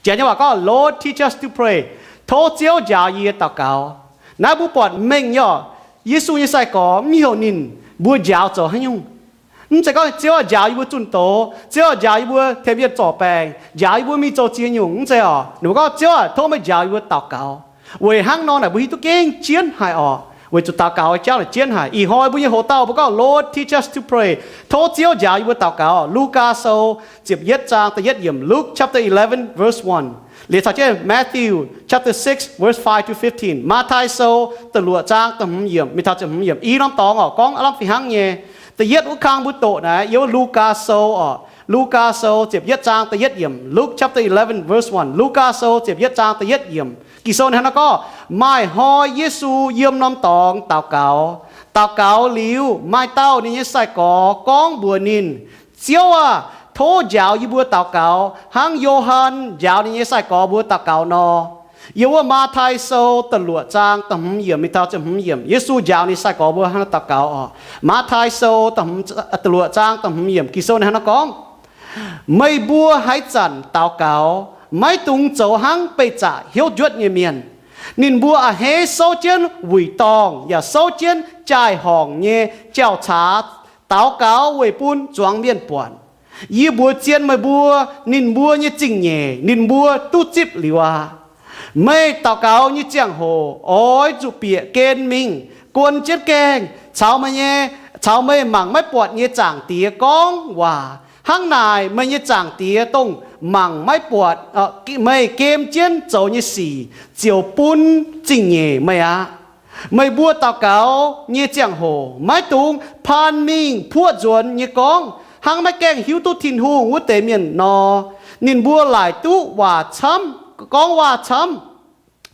Janx nyei waac gorngv, Lord, teach us to pray. Tov Ziouv njaaux yie daux gaux. Naaiv mbuo buatc mengh nyei orqc. Yesu nyei sai-gorx mv heuc ninh mbuo njaaux zoux haaix nyungc. Mv zeiz gorngv, Ziouv aah, njaaux yie mbuo zunh doz, Ziouv aah, njaaux yie mbuo tengx mienh zorc baengc, njaaux yie mbuo mingh zoux ziex nyungc. Mv zeiz orqc. Ninh mbuo gorngv, Ziouv aah, tov meih njaaux yie mbuo daux gaux. Weic hnangv nor naaic mbuo hiuv duqv gengh jienv haic orqc. Weic zuqc daux gaux jauv naaic jienv haic. Ih hnoi mbuo nyei hoc-dauh mbuo gorngv, Lord, teach us to pray. Tov Ziouv njaaux yie mbuo daux gaux. Lugaa Sou ziepc yietv zaang da'yietv yiemc. Luke chapter eleven verse one. Liuz caux jienv Matthew chapter six verse five to fifteen. Matv^tai Sou da'luoqc zaang da'hmz yiemc mingh taux ziepc hmz yiemc. I norm dorngx orqc, gorngv aav lamh fih hnangv nyei. Da'yietv wuov kang mbuo doqc naaic yiem wuov Lugaa Sou orqc. Lugaa Sou ziepc yietv zaang da'yietv yiemc. Luke chapter eleven verse one. Lugaa Sou ziepc yietv zaang da'yietv yiemc. Ging-Sou hnangv naaiv gorngv, Maaih hnoi Yesu yiem norm dorngx daux gaux. Daux gaux liuz, maaih dauh ninh nyei sai-gorx gorngv mbuox ninh, Ziouv aah, tov njaaux yie mbuo daux gaux hnangv Yo^han njaaux ninh nyei sai-gorx mbuo daux gaux nor. Yiem wuov Matv^tai Sou da'luoqc zaang da'hmz yiemc mingh taux ziepc hmz yiemc, Yesu njaaux ninh sai-gorx mbuo hnangv naaiv daux gaux orqc. Matv^tai Sou da'luoqc zaang da'hmz yiemc, Ging-Sou hnangv naaiv gorngv, Meih mbuo haaix zanc daux gaux, maiv dungx zoux hnangv beih zaqc hnyouv njuotv nyei mienh. Ninh mbuo a'hneiv souv jienv wuic dorngh yaac souv jienv jaai-horngc nyei jauv-caax daux gaux weic bun zuangx mienh buatc. Yie mbuox zien meih mbuo, ninh mbuo nyei zingh nyeic ninh mbuo duqv zipv liuz aqv. Meih daux gaux nyei ziangh hoc oix zuqc bieqc gen mingh guon jienv gaengh caux meih nyei, caux meih mangc maiv buatc nyei Zaangc Diex gorngv waac. Hnangv naaic meih nyei Zaangc Diex dongh mangc maiv buatc meih gem jienv zoux nyei sic ziouc bun zingh nyeic meih aqv. Meih mbuo daux gaux nyei ziangh hoc maiv dungx paan mingh puoqv nzuonx nyei gorngv, hnangv maiv gaengh hiuv duqv Tin-Hungh wuov deix mienh nor. Ninh mbuo laaic duqv waac camv, gorngv waac camv.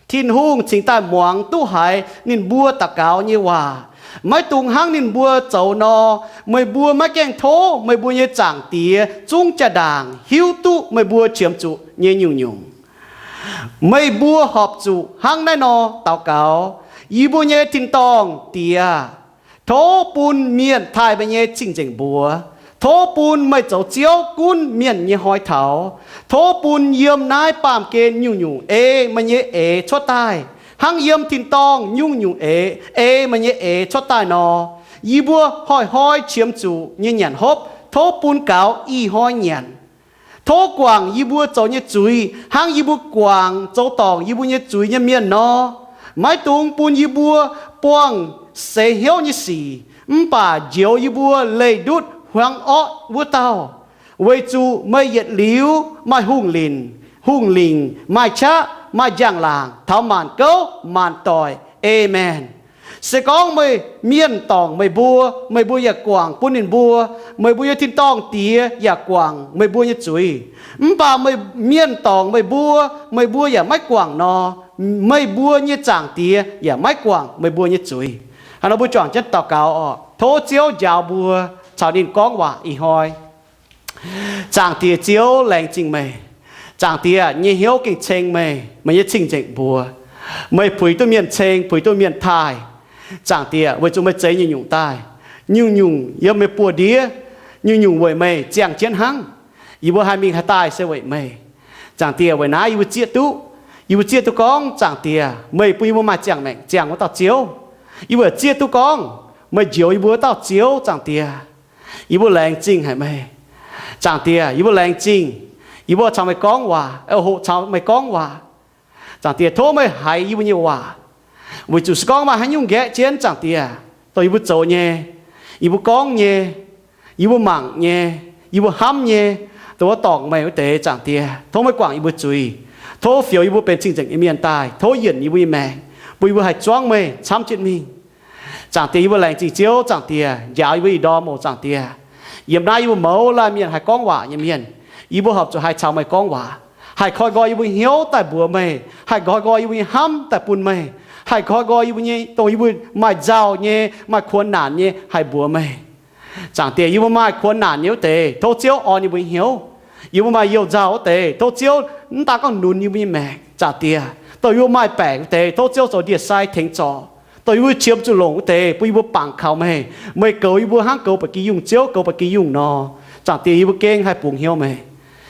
Tin-Hungh cingx daaih muangx duqv haiz ninh mbuo daux gaux nyei waac. Maiv dungx hnangv ninh mbuo zoux nor. Meih mbuo maiv gaengh tov meih mbuo nyei Zaangc Diex zungv jaa-ndaangc hiuv duqv meih mbuo qiemx zuqc nyei nyungc-nyungc. Meih mbuo horpc zuqc hnangv naaiv nor daux gaux, Yie mbuo nyei tin-dorngh Diex, tov bun mienh taaih meih nyei cing-nzengc mbuox. Tov bun meih zoux Ziouv gunv mienh nyei hnoi taux. Tov bun yiem naaiv baamh gen nyungc-nyungc ei meih nyei eix cuotv daaih, hnangv yiem tin-dorngh nyungc-nyungc eix ei meih nyei eix cuotv daaih nor. Yie mbuo hnoi-hnoi qiemx zuqc nyei nyanc hopv, tov bun gaux ih hnoi nyanc. Tov guangc yie mbuo zoux nyei zuiz hnangv yie mbuo guangc zoux dorngc yie mbuo nyei zuiz nyei mienh nor. Maiv dungx bun yie mbuo buangh seix hnyouv nyei sic, mv baac njoux yie mbuo leih ndutv hmuangx orqv wuov dauh. Weic zuqc meih yietc liuz maaih hungh linc, hungh lingc, maaih qaqv, maaih njang-laangc taux maanc gouv maanc doic. Aamen. Se gorngv meih mienh dorngc meih mbuo, meih mbuo yaac guangc bun ninh mbuo. Meih mbuo nyei tin-dorngh Diex yaac guangc meih mbuo nyei zuiz. Mv baac meih mienh dorngc meih mbuo, meih mbuo yaac maiv guangc nor, meih mbuo nyei Zaangc Diex yaac maiv guangc meih mbuo nyei zuiz. Hnangv nor mbuo juangc jienv daux gaux orqc. Tov Ziouv njaaux mbuo caux ninh gorngv waac ih hnoi. Zaangc Diex Ziouv, laengz zingh meih. Zaangc Diex, nyei hnyouv gengh ceng meih, meih nyei cing-nzengc mbuox. Meih puix duqv mienh ceng, puix duqv mienh taaih. Zaangc Diex, weic zuqc meih zeix nyungc-nyungc daaih. Nyungc-nyungc yiem meih buoz-ndiev, nyungc-nyungc weic meih ziangh jienv hnangv. Yie mbuo haih mingh haih daaih se weic meih. Zaangc Diex, weic naaiv yie mbuo zieqv duqv, yie mbuo zieqv duqv gorngv, Zaangc Diex, meih bun yie mbuo maaih ziangh maengc ziangh wuov dauh Ziouv. Yie mbuo zieqv duqv gorngv, meih njoux yie mbuo wuov dauh Ziouv, Zaangc Diex. Yie mbuo laengz zingh haic meih. Zaangc Diex, yie mbuo laengz zingh. Yie mbuo caux meih gorngv waac, hoqc caux meih gorngv waac. Zaangc Diex, tov meih haiz yie mbuo nyei waac. Weic zuqc se gorngv maaih haaix nyungc nqaeqv jienv, Zaangc Diex, dongh yie mbuo zoux nyei, yie mbuo gorngv nyei, yie mbuo mangc nyei, yie mbuo hnamv nyei, dongh wuov dorngc meih wuov deix, Zaangc Diex, tov meih guangc yie mbuo zuiz. Tov fioux yie mbuo benx cing-nzengc nyei mienh daaih. Tov yienc yie mbuo nyei maengc, bun yie mbuo haih zuangv meih camv jienv mingh. Zaangc Diex, yie mbuo laengz zingh Ziouv, Zaangc Diex, njaaux yie mbuo ih ndorm oc, Zaangc Diex. Yiem naaiv yie mbuo mouz laanh mienh haih gorngv waac nyei mienh, yie mbuo horpc zuqc haih caux meih gorngv waac, haih koi nqoi yie mbuo nyei hnyouv daaih mbuox meih, haih koi nqoi yie mbuo nyei hnamv daaih bun meih, haih koi nqoi yie mbuo nyei, dongh yie mbuo maaih nzauh nyei, maaih kuonx naanc nyei, haih mbuox meih. Zaangc Diex, yie mbuo maaih kuonx naanc nyei wuov deix, tov Ziouv orn yie mbuo nyei hnyouv. Yie mbuo maaih youh nzauh wuov deix, tov Ziouv mv daan gorngv nunc yie mbuo nyei maengc. Zaangc Diex, dongh yie mbuo maaih baengc wuov deix, tov Ziouv zoux ndie-sai tengx zorc. Dongh yie mbuo qiemx zuqc longc wuov deix, bun yie mbuo bangc kaux meih. Meih goux yie mbuo hnangv goux ba'gi yungh ziouv goux ba'gi yungh nor. Zaangc Diex, yie mbuo gengh haih bungx hnyouv meih.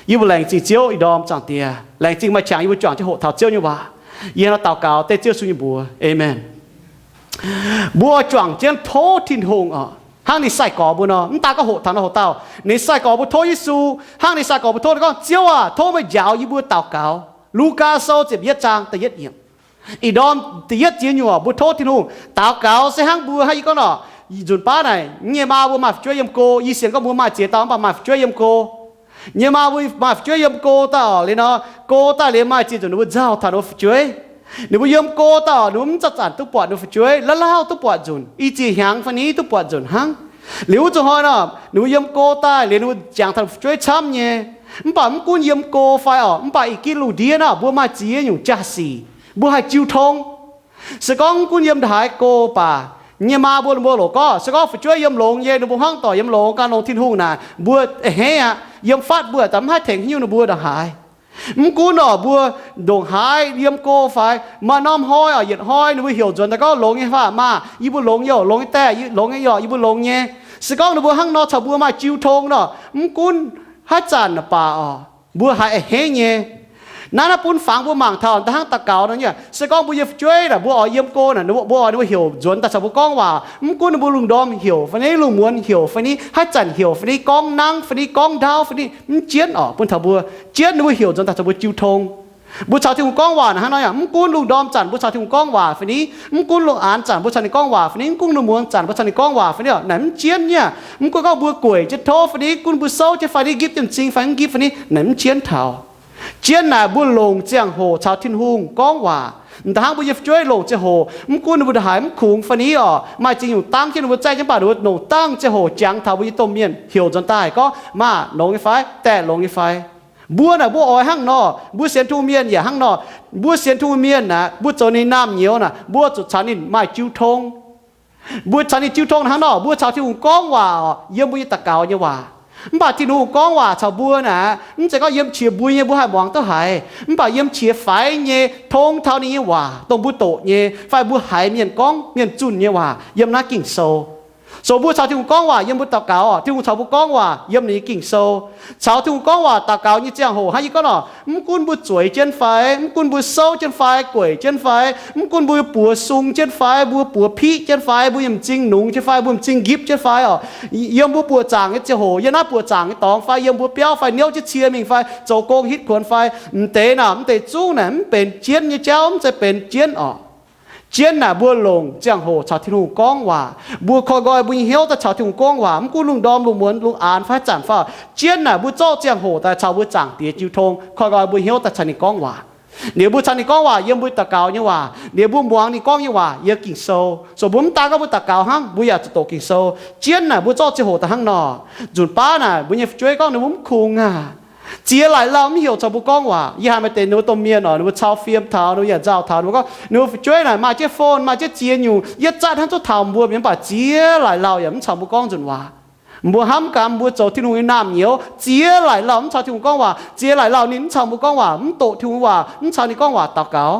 Yie mbuo laengz zingh Ziouv ih ndorm Zaangc Diex, laengz zingh maaih qangx yie mbuo juangc jienv hoqc taux Ziouv nyei waac. Yie hnangv naaiv daux gaux dengv Ziouv Yesu nyei mbuox, aamen. Mbuo juangc jienv tov Tin-Hungh oc, hnangv ninh sai-gorx mbuo nor. Mv daan gorngv hoqc taux naaiv hoc dauh, ninh sai-gorx mbuo tov Yesu, hnangv ninh sai-gorx mbuo tov ninh gorngv, Ziouv aac, tov meih njaaux yie mbuo daux gaux. Lugaa Sou ziepc yietv zaang da'yietv yiemc. Ih ndorm da'yietv ziex nyungc mbuo tov Tin-Hungh daux gaux se hnangv mbuo hnangv yie gorngv nor, nzunc baav naaic nyei maa mbuo maaih fu'jueiv yiem go. Yie sienx gorngv mbuo maaih ziex dauh mv baac maaih fu'jueiv yiem go. Nyei maa mbuo maaih fu'jueiv yiem go daaih oc, liuz nor, go daaih liuz maaih ziex nzunc ninh mbuo nzauh taux ninh mbuo fu'jueiv. Ninh mbuo yiem go daaih oc, ninh mbuo mv zanc-zanc duqv buatc ninh mbuo fu'jueiv, la'laauh duqv buatc nzunc, i ziex hnyangx fai ni duqv buatc nzunc hnangv. Liuz wuov zuqc hnoi nor, ninh mbuo yiem go daaih liuz ninh mbuo jangx taux fu'jueiv camv nyei. Mv baac mv gunv yiem go fai oc, mv baac i gitv lungh ndiev nor mbuo maaih ziex nyungc jaa-sic, mbuo haih jiu tong. Se gorngv mv gunv yiem ndongc haaix go baac, nyei maa mbuo, mbuo loc gorngv se gorngv fu'jueiv yiem longx nyei, ninh mbuo hmuangv doic yiem longx, gan longx Tin-Hungh naaic, mbuo a'hneiv aqv. Yiem fatv mbuo daaih mv haih tengx haaix nyungc ninh mbuo ndongc haaix. Mv gunv oc mbuo ndongc haaix yiem go fai, maaih norm hnoi oc, yietc hnoi ninh mbuo heuc nzuonx daaih gorngv, Longx nyei faah maah, yie mbuo longx nyei oc. Longx nyei daeh, longx nyei oc, yie mbuo longx nyei. Se gorngv ninh mbuo hnangv nor caux mbuo maaih jiu tong nor, mv gunv haaix zanc baac oc, mbuo haiz a'hneiv nyei. Naaiv naaiv bun fangx mbuo mangc taux da'hnangv daux gaux nor nyei. Se gorngv mbuo nyei fu'jueiv naaic, mbuo oix yiem go naaic, mbuo oix ninh mbuo heuc nzuonx daaih caux mbuo gorngv waac, mv gunv ninh mbuo lungh ndorm heuc fai ni, lungh muonz heuc fai ni, haaix zanc heuc fai ni, gorngv nangv fai ni, gorngv ndaauv fai ni, mv jienv oc, bun taux mbuo jienv ninh mbuo heuc nzuonx daaih caux mbuo jiu tong. Mbuo caux Tin-Hungh gorngv waac naaic hnangv nor yaac, mv gunv lungh ndorm zanc mbuo caux Tin-Hungh gorngv waac fai ni, mv gunv lungh aanx zanc mbuo caux ninh gorngv waac fai ni, mv gunv lungh muonz zanc mbuo caux ninh gorngv waac fai ni, naaic mv jienv nyei. Mv gunv gorngv mbuo gueic jienv tov fai ni, mv gunv mbuo souv jienv fai ni, m'nqipv jienv m'zing fai m'nqipv fai ni, naaic mv jienv taux. Jienv naaic mbuo longc ziangh hoc caux Tin-Hungh gorngv waac. M'daaih hnangv mbuo nyei fu'jueiv longc ziangh hoc, mv gunv ninh mbuo ndongc haaix mv kungx fai ni oc, maaih ziex nyungc dangv jienv ninh mbuo zaeqv jienv, mv baac ninh mbuo longc dangh ziangh hoc jangx taux mbuo nyei domh mienh heuc nzuonx daaih gorngv, Maah, longx nyei fai? Daeh, longx nyei fai? Mbuo naaic mbuo oix hnangv nor, mbuo sienx Tin-Hungh mienh yaac hnangv nor. Mbuo sienx Tin-Hungh mienh naaic, mbuo zoux ninh naamh nyouz naaic, mbuo zuqc caux ninh maaih jiu tong. Mbuo caux ninh jiu tong hnangv nor, mbuo caux Tin-Hungh gorngv waac oc, yiem mbuo nyei daux gaux nyei waac. Mv baac Tin-Hungh gorngv waac caux mbuo naaic, mv zeiz gorngv yiem qiex mbui nyei mbuo haih muangx duqv haiz, mv baac yiem qiex faix nyei, tong taux ninh nyei waac, dongh mbuo doqc nyei fai mbuo haiz mienh gorngv, mienh zunh nyei waac yiem naaiv Ging-Sou. So mbuo caux Tin-Hungh gorngv waac yiem mbuo daux gaux, Tin-Hungh caux mbuo gorngv waac yiem ninh nyei Ging-Sou. Caux Tin-Hungh gorngv waac daux gaux nyei ziangh hoc hnangv yie gorngv nor, mv gunv mbuo zueiz jienv fai, mv gunv mbuo souv jienv fai, gueic jienv fai, mv gunv mbuo buoz sung jienv fai, mbuo buoz piqv jienv fai, mbuo nyei m'zing nungx jienv fai, mbuo m'zing nqipv jienv fai oc, yiem mbuo buoqc zaangc nyei ziangh hoc, yiem naaiv buoqc zaangc nyei dorngx fai, yiem mbuo biauv fai, niouv jienv cie mingh fai, zoux gong hitv kuonx fai, m'deix naaic, m'deix zungv naaic mv benx jienv nyei jauv, mv zeiz benx jienv oc. Jienv naaic mbuo longc ziangh hoc caux Tin-Hungh gorngv waac. Mbuo koi nqoi mbuo nyei hnyouv daaih caux Tin-Hungh gorngv waac, mv gunv lungh ndorm, lungh muonz, lungh aanx fai haaix zanc fai, jienv naaic mbuo zorqv ziangh hoc daaih caux mbuo Zaangc Diex jiu tong, koi nqoi mbuo hnyouv daaih caux ninh gorngv waac. Liuz mbuo caux ninh gorngv waac yiem mbuo daux gaux nyei waac, liuz mbuo muangx ninh gorngv nyei waac yiem Ging-Sou. So mbuo mv daan gorngv mbuo daux gaux hnangv, mbuo yaac zuqc doqc Ging-Sou. Jienv naaic mbuo zorqv ziangh hoc daaih hnangv nor, nzunc baav naaic mbuo nyei fu'jueiv gorngv ninh mbuo mv kungx aqv. Ziex laaic lauh mv heuc caux mbuo gorngv waac. Yie haiz maaih deix ninh mbuo domh mienh oc, ninh mbuo cau fiem taux, ninh mbuo yaac nzauh taux, ninh mbuo gorngv ninh mbuo fu'jueiv naaic maaih jienv phone, maaih jienv ziex nyungc, yietv zatv hnangv zuqc taux mbuo mienh, mv baac ziex laaic lauh yaac mv caux mbuo gorngv nzunc waac. Mbuo hnamv gaax mbuo zoux Tin-Hungh nyei naamh nyouz, ziex laaic lauh mv caux Tin-Hungh gorngv waac, ziex laaic lauh ninh mv caux mbuo gorngv waac, mv doqc Tin-Hungh waac, mv caux ninh gorngv waac daux gaux.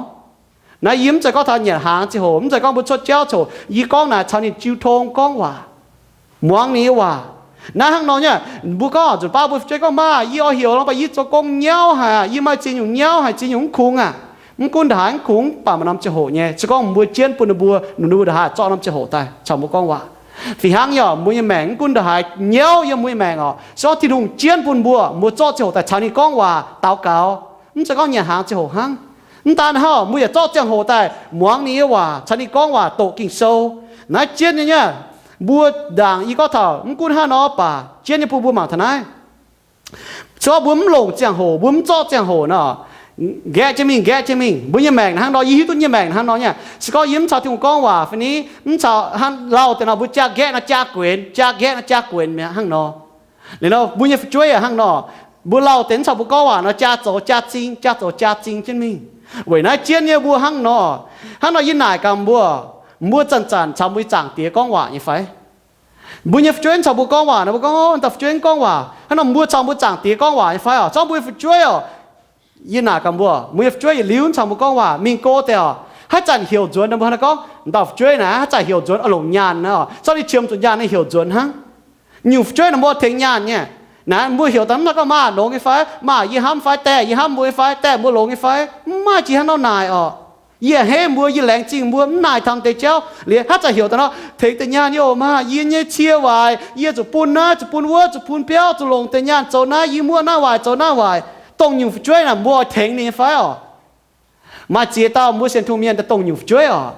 Naaiv yie mv zeiz gorngv taux nyanc hnaangx ziangh hoc, mv zeiz gorngv mbuo cuotv jauv ziangh hoc, yie gorngv naaic caux ninh jiu tong gorngv waac, muangx ninh nyei waac. Naaiv hnangv nor nyei, mbuo gorngv nzunc baav mbuo fu'jueiv gorngv, Maah, yie oix heuc nor, mv baac yie zoux gong nyauv haic, yie maaih ziex nyungc nyauv haic, ziex nyungc mv kungx aqv. Mv gunv ndongc haaix mv kungx, mv baac maaih norm ziangh hoc nyei. Se gorngv mbuo jienv bun ninh mbuo, ninh mbuo ndongc haaix zorqv norm ziangh hoc daaih caux mbuo gorngv waac. Fih hnangv nyei oc, mbuo nyei maengc mv gunv ndongc haaix nyauv yiem mbuo nyei maengc oc, se gorngv Tin-Hungh jienv bun mbuo, mbuo zorqv ziangh hoc daaih caux ninh gorngv waac daux gaux. Mv zeiz gorngv nyanc hnaangx ziangh hoc hnangv. Mv daan hnangv, mbuo yaac zorqv ziangh hoc daaih muangx ninh nyei waac, caux ninh gorngv waac, doqc Ging-Sou. Naaiv jienv nyei nyei, mbuo ndaangc yie gorngv taux mv gunv hnangv nor baac, jienv nyei bun mbuo mangc taux naaiv. Se gorngv mbuo mv longc ziangh hoc, mbuo mv zorqv ziangh hoc nor, nqaeqv jienv mingh, nqaeqv jienv mingh. Mbuo nyei maengc hnangv nor, yie hiuv duqv nyei maengc hnangv nor nyei. Se gorngv yie mv caux Tin-Hungh gorngv waac fai ni, mv caux hnangv lauh deix nor, mbuo jaa nqaeqv nor jaa guenx, jaa nqaeqv nor jaa guenx mi'aqv hnangv nor. Liuz nor, mbuo nyei fu'jueiv yaac hnangv nor, mbuo lauh deix mv caux mbuo gorngv waac nor, jaa zoux jaa zing, jaa zoux jaa zing jienv mingh. Weic naaiv jienv nyei mbuo hnangv nor, hnangv nor yie naaic gaax mbuo, mbuo zanc-zanc caux mbuo nyei Zaangc Diex gorngv waac nyei fai? Mbuo nyei fu'jueiv mv caux mbuo gorngv waac nor, mbuo gorngv, Ov, da'faanh fu'jueiv mv gorngv waac. Hnangv nor mbuo caux mbuo Zaangc Diex gorngv waac nyei fai oc? Zorqv mbuo nyei fu'jueiv oc, yie naaic gaax mbuo, mbuo nyei fu'jueiv yietc liuz mv caux mbuo gorngv waac, mingh go deix oc, haaix zanc heuc nzuonx nor, mbuo hnangv naaiv gorngv, Da'faanh fu'jueiv naaic haaix zanc heuc nzuonx oix longc nyaanh nor, zorqv ninh qiemx zuqc nyaanh ninh heuc nzuonx hnangv. Nyungc fu'jueiv naaic mbuo tengx nyaanh nyei. Naaiv mbuo heuc daaih mv daaih gorngv, Maah! Longx nyei fai? Maah! Yie hnamv fai? Daeh, yie hnamv mbuo nyei fai? Daeh, mbuo longx nyei fai? Mv maaih jiex hnangv nor naaic orqc. Yie a'hneiv mbuo, yie laengz zingh mbuo, mv naaic taux m'deix jauv liuz, hnangv zanc heuc daaih nor, Tengx deix nyaanh nyei oc maah! Yie nyei cie waaic, yie zuqc bun naaiv, zuqc bun wuov, zuqc bun biauv, zuqc longc deix nyaanh zoux naaiv, yie muoqv naaiv waaic, zoux naaiv waaic. Dongh nyungc fu'jueiv naaic mbuo oix tengx ninh nyei fai orqc? Maaih ziex dauh mbuo sienx tungh mienh daaih dongh nyungc fu'jueiv orqc.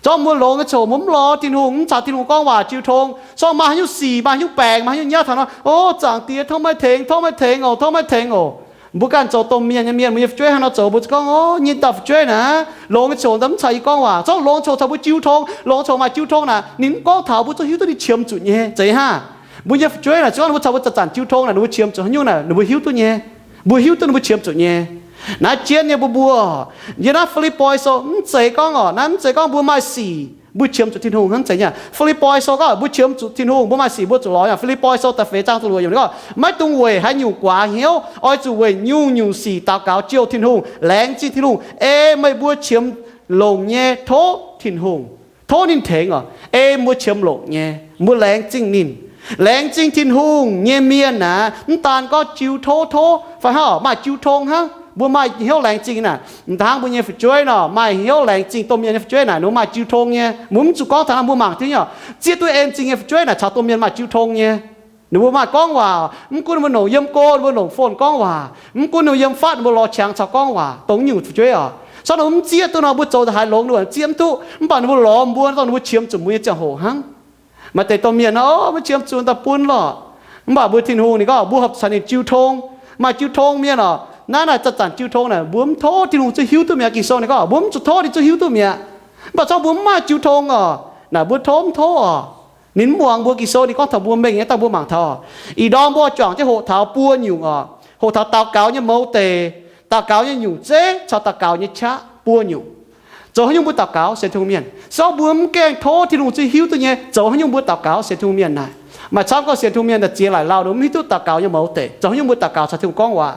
Zorqv mbuo longx nyei coc mbuo mv lorz Tin-Hungh, mv caux Tin-Hungh gorngv waac jiu tong. Zorqv maaih haaix nyungc sic, maaih haaix nyungc baengc, maaih haaix nyungc nyatv taux nor, O Zaangc Diex, tov meih tengx, tov meih tengx oc, tov meih tengx oc. Mbuo ganh zoux domh mienh nyei mienh, mbuo nyei fu'jueiv hnangv nor zoux, mbuo zuqc gorngv, O, nyei dauh fu'jueiv naaic longx nyei coc mv caux yie gorngv waac. Zorqv longx nyei coc caux mbuo jiu tong, longx nyei coc maaih jiu tong naaic, ninh mv gorngv taux mbuo zungv hiuv duqv ninh qiemx zuqc nyei. Zeiz hnangv. Mbuo nyei fu'jueiv naaic, se gorngv ninh mbuo caux mbuo zanc-zanc jiu tong naaic, ninh mbuo qiemx zuqc haaix nyungc naaic, ninh mbuo hiuv duqv nyei. Mbuo hiuv duqv ninh mbuo qiemx zuqc nyei. Naaiv jienv nyei mbuo, mbuo yiem naaiv Fi^lipv^poi Sou mv zeiz gorngv orqc, naaiv mv zeiz gorngv mbuo maaih sic mbuo qiemx zuqc Tin-Hungh hnangv. Zeiz nyei. Fi^lipv^poi Sou gorngv mbuo qiemx zuqc Tin-Hungh, mbuo maaih sic mbuo zuqc lorz nyei. Fi^lipv^poi Sou da'feix zaang da'luoqc yiemc gorngv, Maiv dungx weic haaix nyungc guaax hnyouv. Oix zuqc weic nyungc-nyungc sic daux gaux jouh Tin-Hungh, laengz zingh Tin-Hungh, ei meih mbuo qiemx longc nyei tov Tin-Hungh, tov ninh tengx orqc, ei mbuo qiemx longc nyei, mbuo laengz zingh ninh. Laengz zingh Tin-Hungh nyei mienh naaic, mv daan gorngv jiu tov tov fai hnangv orqc, maaih jiu tong hnangv, mbuo maaih hnyouv laengz zingh naaic. Mv daan hnangv, mbuo nyei fu'jueiv nor, maaih hnyouv laengz zingh domh mienh nyei fu'jueiv naaic, ninh mbuo maaih jiu tong nyei. Mbuo mv zuqc gorngv taux naaiv, mbuo mangc diuv nyei orqc, zieqv duqv en zingh nyei fu'jueiv naaic caux domh mienh maaih jiu tong nyei. Ninh mbuo maaih gorngv waac, mv gunv ninh mbuo longc yiem go, ninh mbuo longc phone gorngv waac, mv gunv ninh mbuo yiem fatv, ninh mbuo lorz qangx caux gorngv waac, dongh nyungc fu'jueiv orqc. Zorqv ninh mbuo mv zieqv duqv nor, mbuo zoux haaix longx ninh mbuo zieqv mv duqv. Mv baac ninh mbuo lorz mbuo, ninh mbuo qiemx zuqc mbuo nyei ziangh hoc hnangv. Maaih deix domh mienh nor, mbuo qiemx zuqc daaih bun lorqc. Mv baac mbuo Tin-Hungh ninh gorngv mbuo horpc caux ninh jiu tong. Maaih jiu tong mienh orqc, naaiv naaic zanc-zanc jiu tong naaic, mbuo mv tov Tin-Hungh zungv hiuv duqv mi'aqv. Ging-Sou ninh gorngv mbuo mv zuqc tov ninh zungv hiuv duqv mi'aqv. Mv baac zorqv mbuo mv maaih jiu tong orqc, naaic mbuo tov mv tov orqc. Ninh mv muangx mbuo. Ging-Sou ninh gorngv taux mbuo mengh nyei daaih mbuo mangc taux. Ih ndorm mbuo juangc jienv hoqc taux buo nyungc orqc, hoqc taux daux gaux nyei mouz deic, daux gaux nyei nyungc zeiv caux daux gaux nyei qaqv buo nyungc. Zoux haaix nyungc mbuo daux gaux, sienx Tin-Hungh mienh? Se gorngv mbuo mv gaengh tov Tin-Hungh zungv hiuv duqv nyei, zoux haaix nyungc mbuo daux gaux, sienx Tin-Hungh mienh naaic? Maaih camv gorngv sienx Tin-Hungh mienh naaic ziex laaic lauh ninh mv hiuv duqv daux gaux nyei mouz deix, zoux haaix nyungc mbuo daux gaux caux Tin-Hungh gorngv waac.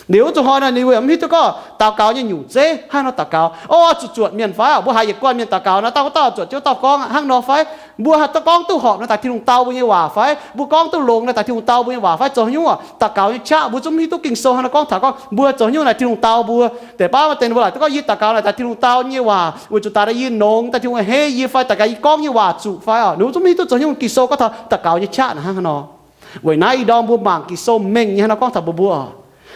Liuz zuqc hnoi naaic ninh mbuo mv hiuv duqv gorngv daux gaux nyei nyungc zeiv hnangv haaix nor daux gaux. O, zuqc zuotc mienh fai? Mbuo haiz yietc guanh mienh daux gaux naaic, dauh wuov dauh zuotc jienv dauh gorngv hnangv nor fai? Mbuo haih duqv gorngv duqv horpc nor daaih Tin-Hungh dau mbuo nyei waac fai? Mbuo gorngv duqv longx nor daaih Tin-Hungh dau mbuo nyei waac fai? Zoux haaix nyungc orqc? Daux gaux nyei qaqv mbuo zungv mv hiuv duqv. Ging-Sou hnangv nor gorngv taux gorngv mbuo zoux haaix nyungc naaic Tin-Hungh dau mbuo. Deix baav maaih deix ninh mbuo laaic duqv gorngv yie daux gaux naaic daaih Tin-Hungh dau nyei waac weic zuqc daaih yie nongx daaih Tin-Hungh a'hneiv yie fai daux gaux yie gorngv nyei waac zuqc fai orqc? Ninh mbuo zungv mv hiuv duqv zoux haaix nyungc. Ging-Sou gorngv taux daux gaux nyei qaqv naaic hnangv haaix nor. Weic naaiv ih ndorm mbuo mangc Ging-Sou mengh nyei hnangv nor gorngv taux mbuo mbuo orqc.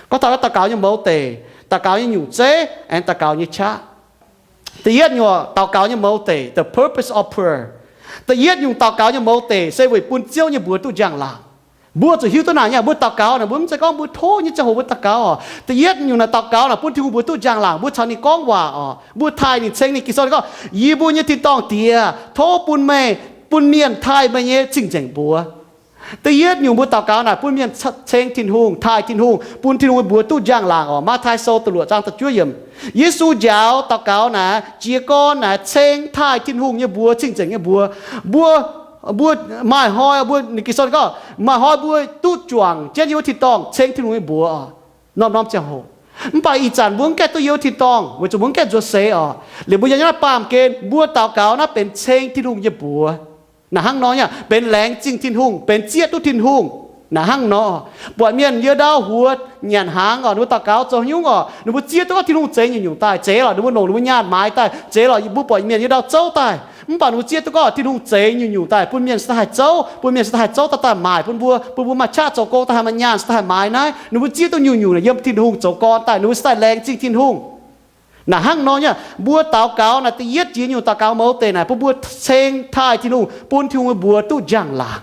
Gorngv taux daux gaux nyei mouz deic, daux gaux nyei nyungc zeiv, aengx daux gaux nyei qaqv. Da'yietv nyungc daux gaux nyei mouz deic, the purpose of prayer. Da'yietv nyungc daux gaux nyei mouz deic se weic bun Ziouv nyei mbuox duqv njang-laangc. Mbuo zuqc hiuv duqv naaic nyei, mbuo daux gaux naaic mbuo mv zeiz gorngv mbuo tov nyei ziangh hoc mbuo daux gaux orqc. Da'yietv nyungc naaic daux gaux naaic bun Tin-Hungh mbuox duqv njang-laangc, mbuo caux ninh gorngv waac orqc, mbuo taaih ninh, ceng ninh. Ging-Sou ninh gorngv, Yie mbuo nyei tin-dorngh Diex, tov bun meih, bun mienh taaih meih nyei cing-nzengc mbuox. Da'yietv nyungc mbuo daux gaux naaic bun mienh ceng Tin-Hungh, taaih Tin-Hungh, bun Tin-Hungh nyei mbuox duqv njang-laangc orqc. Matv^taai Sou da'luoqc zaang da'juov yiemc, Yesu njaaux daux gaux naaic jiez gorn naaic ceng taaih Tin-Hungh nyei mbuox, cing-nzengc nyei mbuox. Mbuo, mbuo maaih hnoi mbuo, Ging-Sou ninh gorngv maaih hnoi mbuo duqv juangc jienv yiem wuov tin-dorngh ceng Tin-Hungh nyei mbuox orqc, norm-norm ziangh hoc. Mv baac ih zanc mbuo mv gaengh duqv yiem wuov tin-dorngh weic zuqc mbuo mv gaengh nzuonx seix orqc. Liuz mbuo yiem naaiv baamh gen mbuo daux gaux naaiv benx ceng Tin-Hungh nyei mbuox. Naaic hnangv nor nyei, benx laengz zingh Tin-Hungh, benx zieqv duqv Tin-Hungh. Naaic hnangv nor, buatc mienh yiem ndau huox nyanc hnaangx orqc, ninh mbuo daux gaux zoux haaix nyungc orqc? Ninh mbuo zieqv duqv gorngv Tin-Hungh zeix nyungc-nyungc daaih, zeix lorqc ninh mbuo longc ninh mbuo nyaanh maaiz daaih, zeix lorqc mbuo buatc mienh yiem ndau zouv daaih. Mv baac ninh mbuo zieqv duqv gorngv Tin-Hungh zeix nyungc-nyungc daaih bun mienh se daaih haih zouv, bun mienh se daaih haih zouv daaih daaih maaic bun mbuo, bun mbuo maaih qaqv zoux gong daaih haih maaih nyaanh se daaih haih maaiz naaiv. Ninh mbuo zieqv duqv nyungc-nyungc yiem Tin-Hungh zoux gorn daaih, ninh mbuo se daaih laengz zingh Tin-Hungh. Naaic hnangv nor nyei, mbuo daux gaux naaic da'yietv jiex nyungc daux gaux mouz deic naaic bun mbuo ceng taaih Tin-Hungh, bun Tin-Hungh nyei mbuox duqv njang-laangc.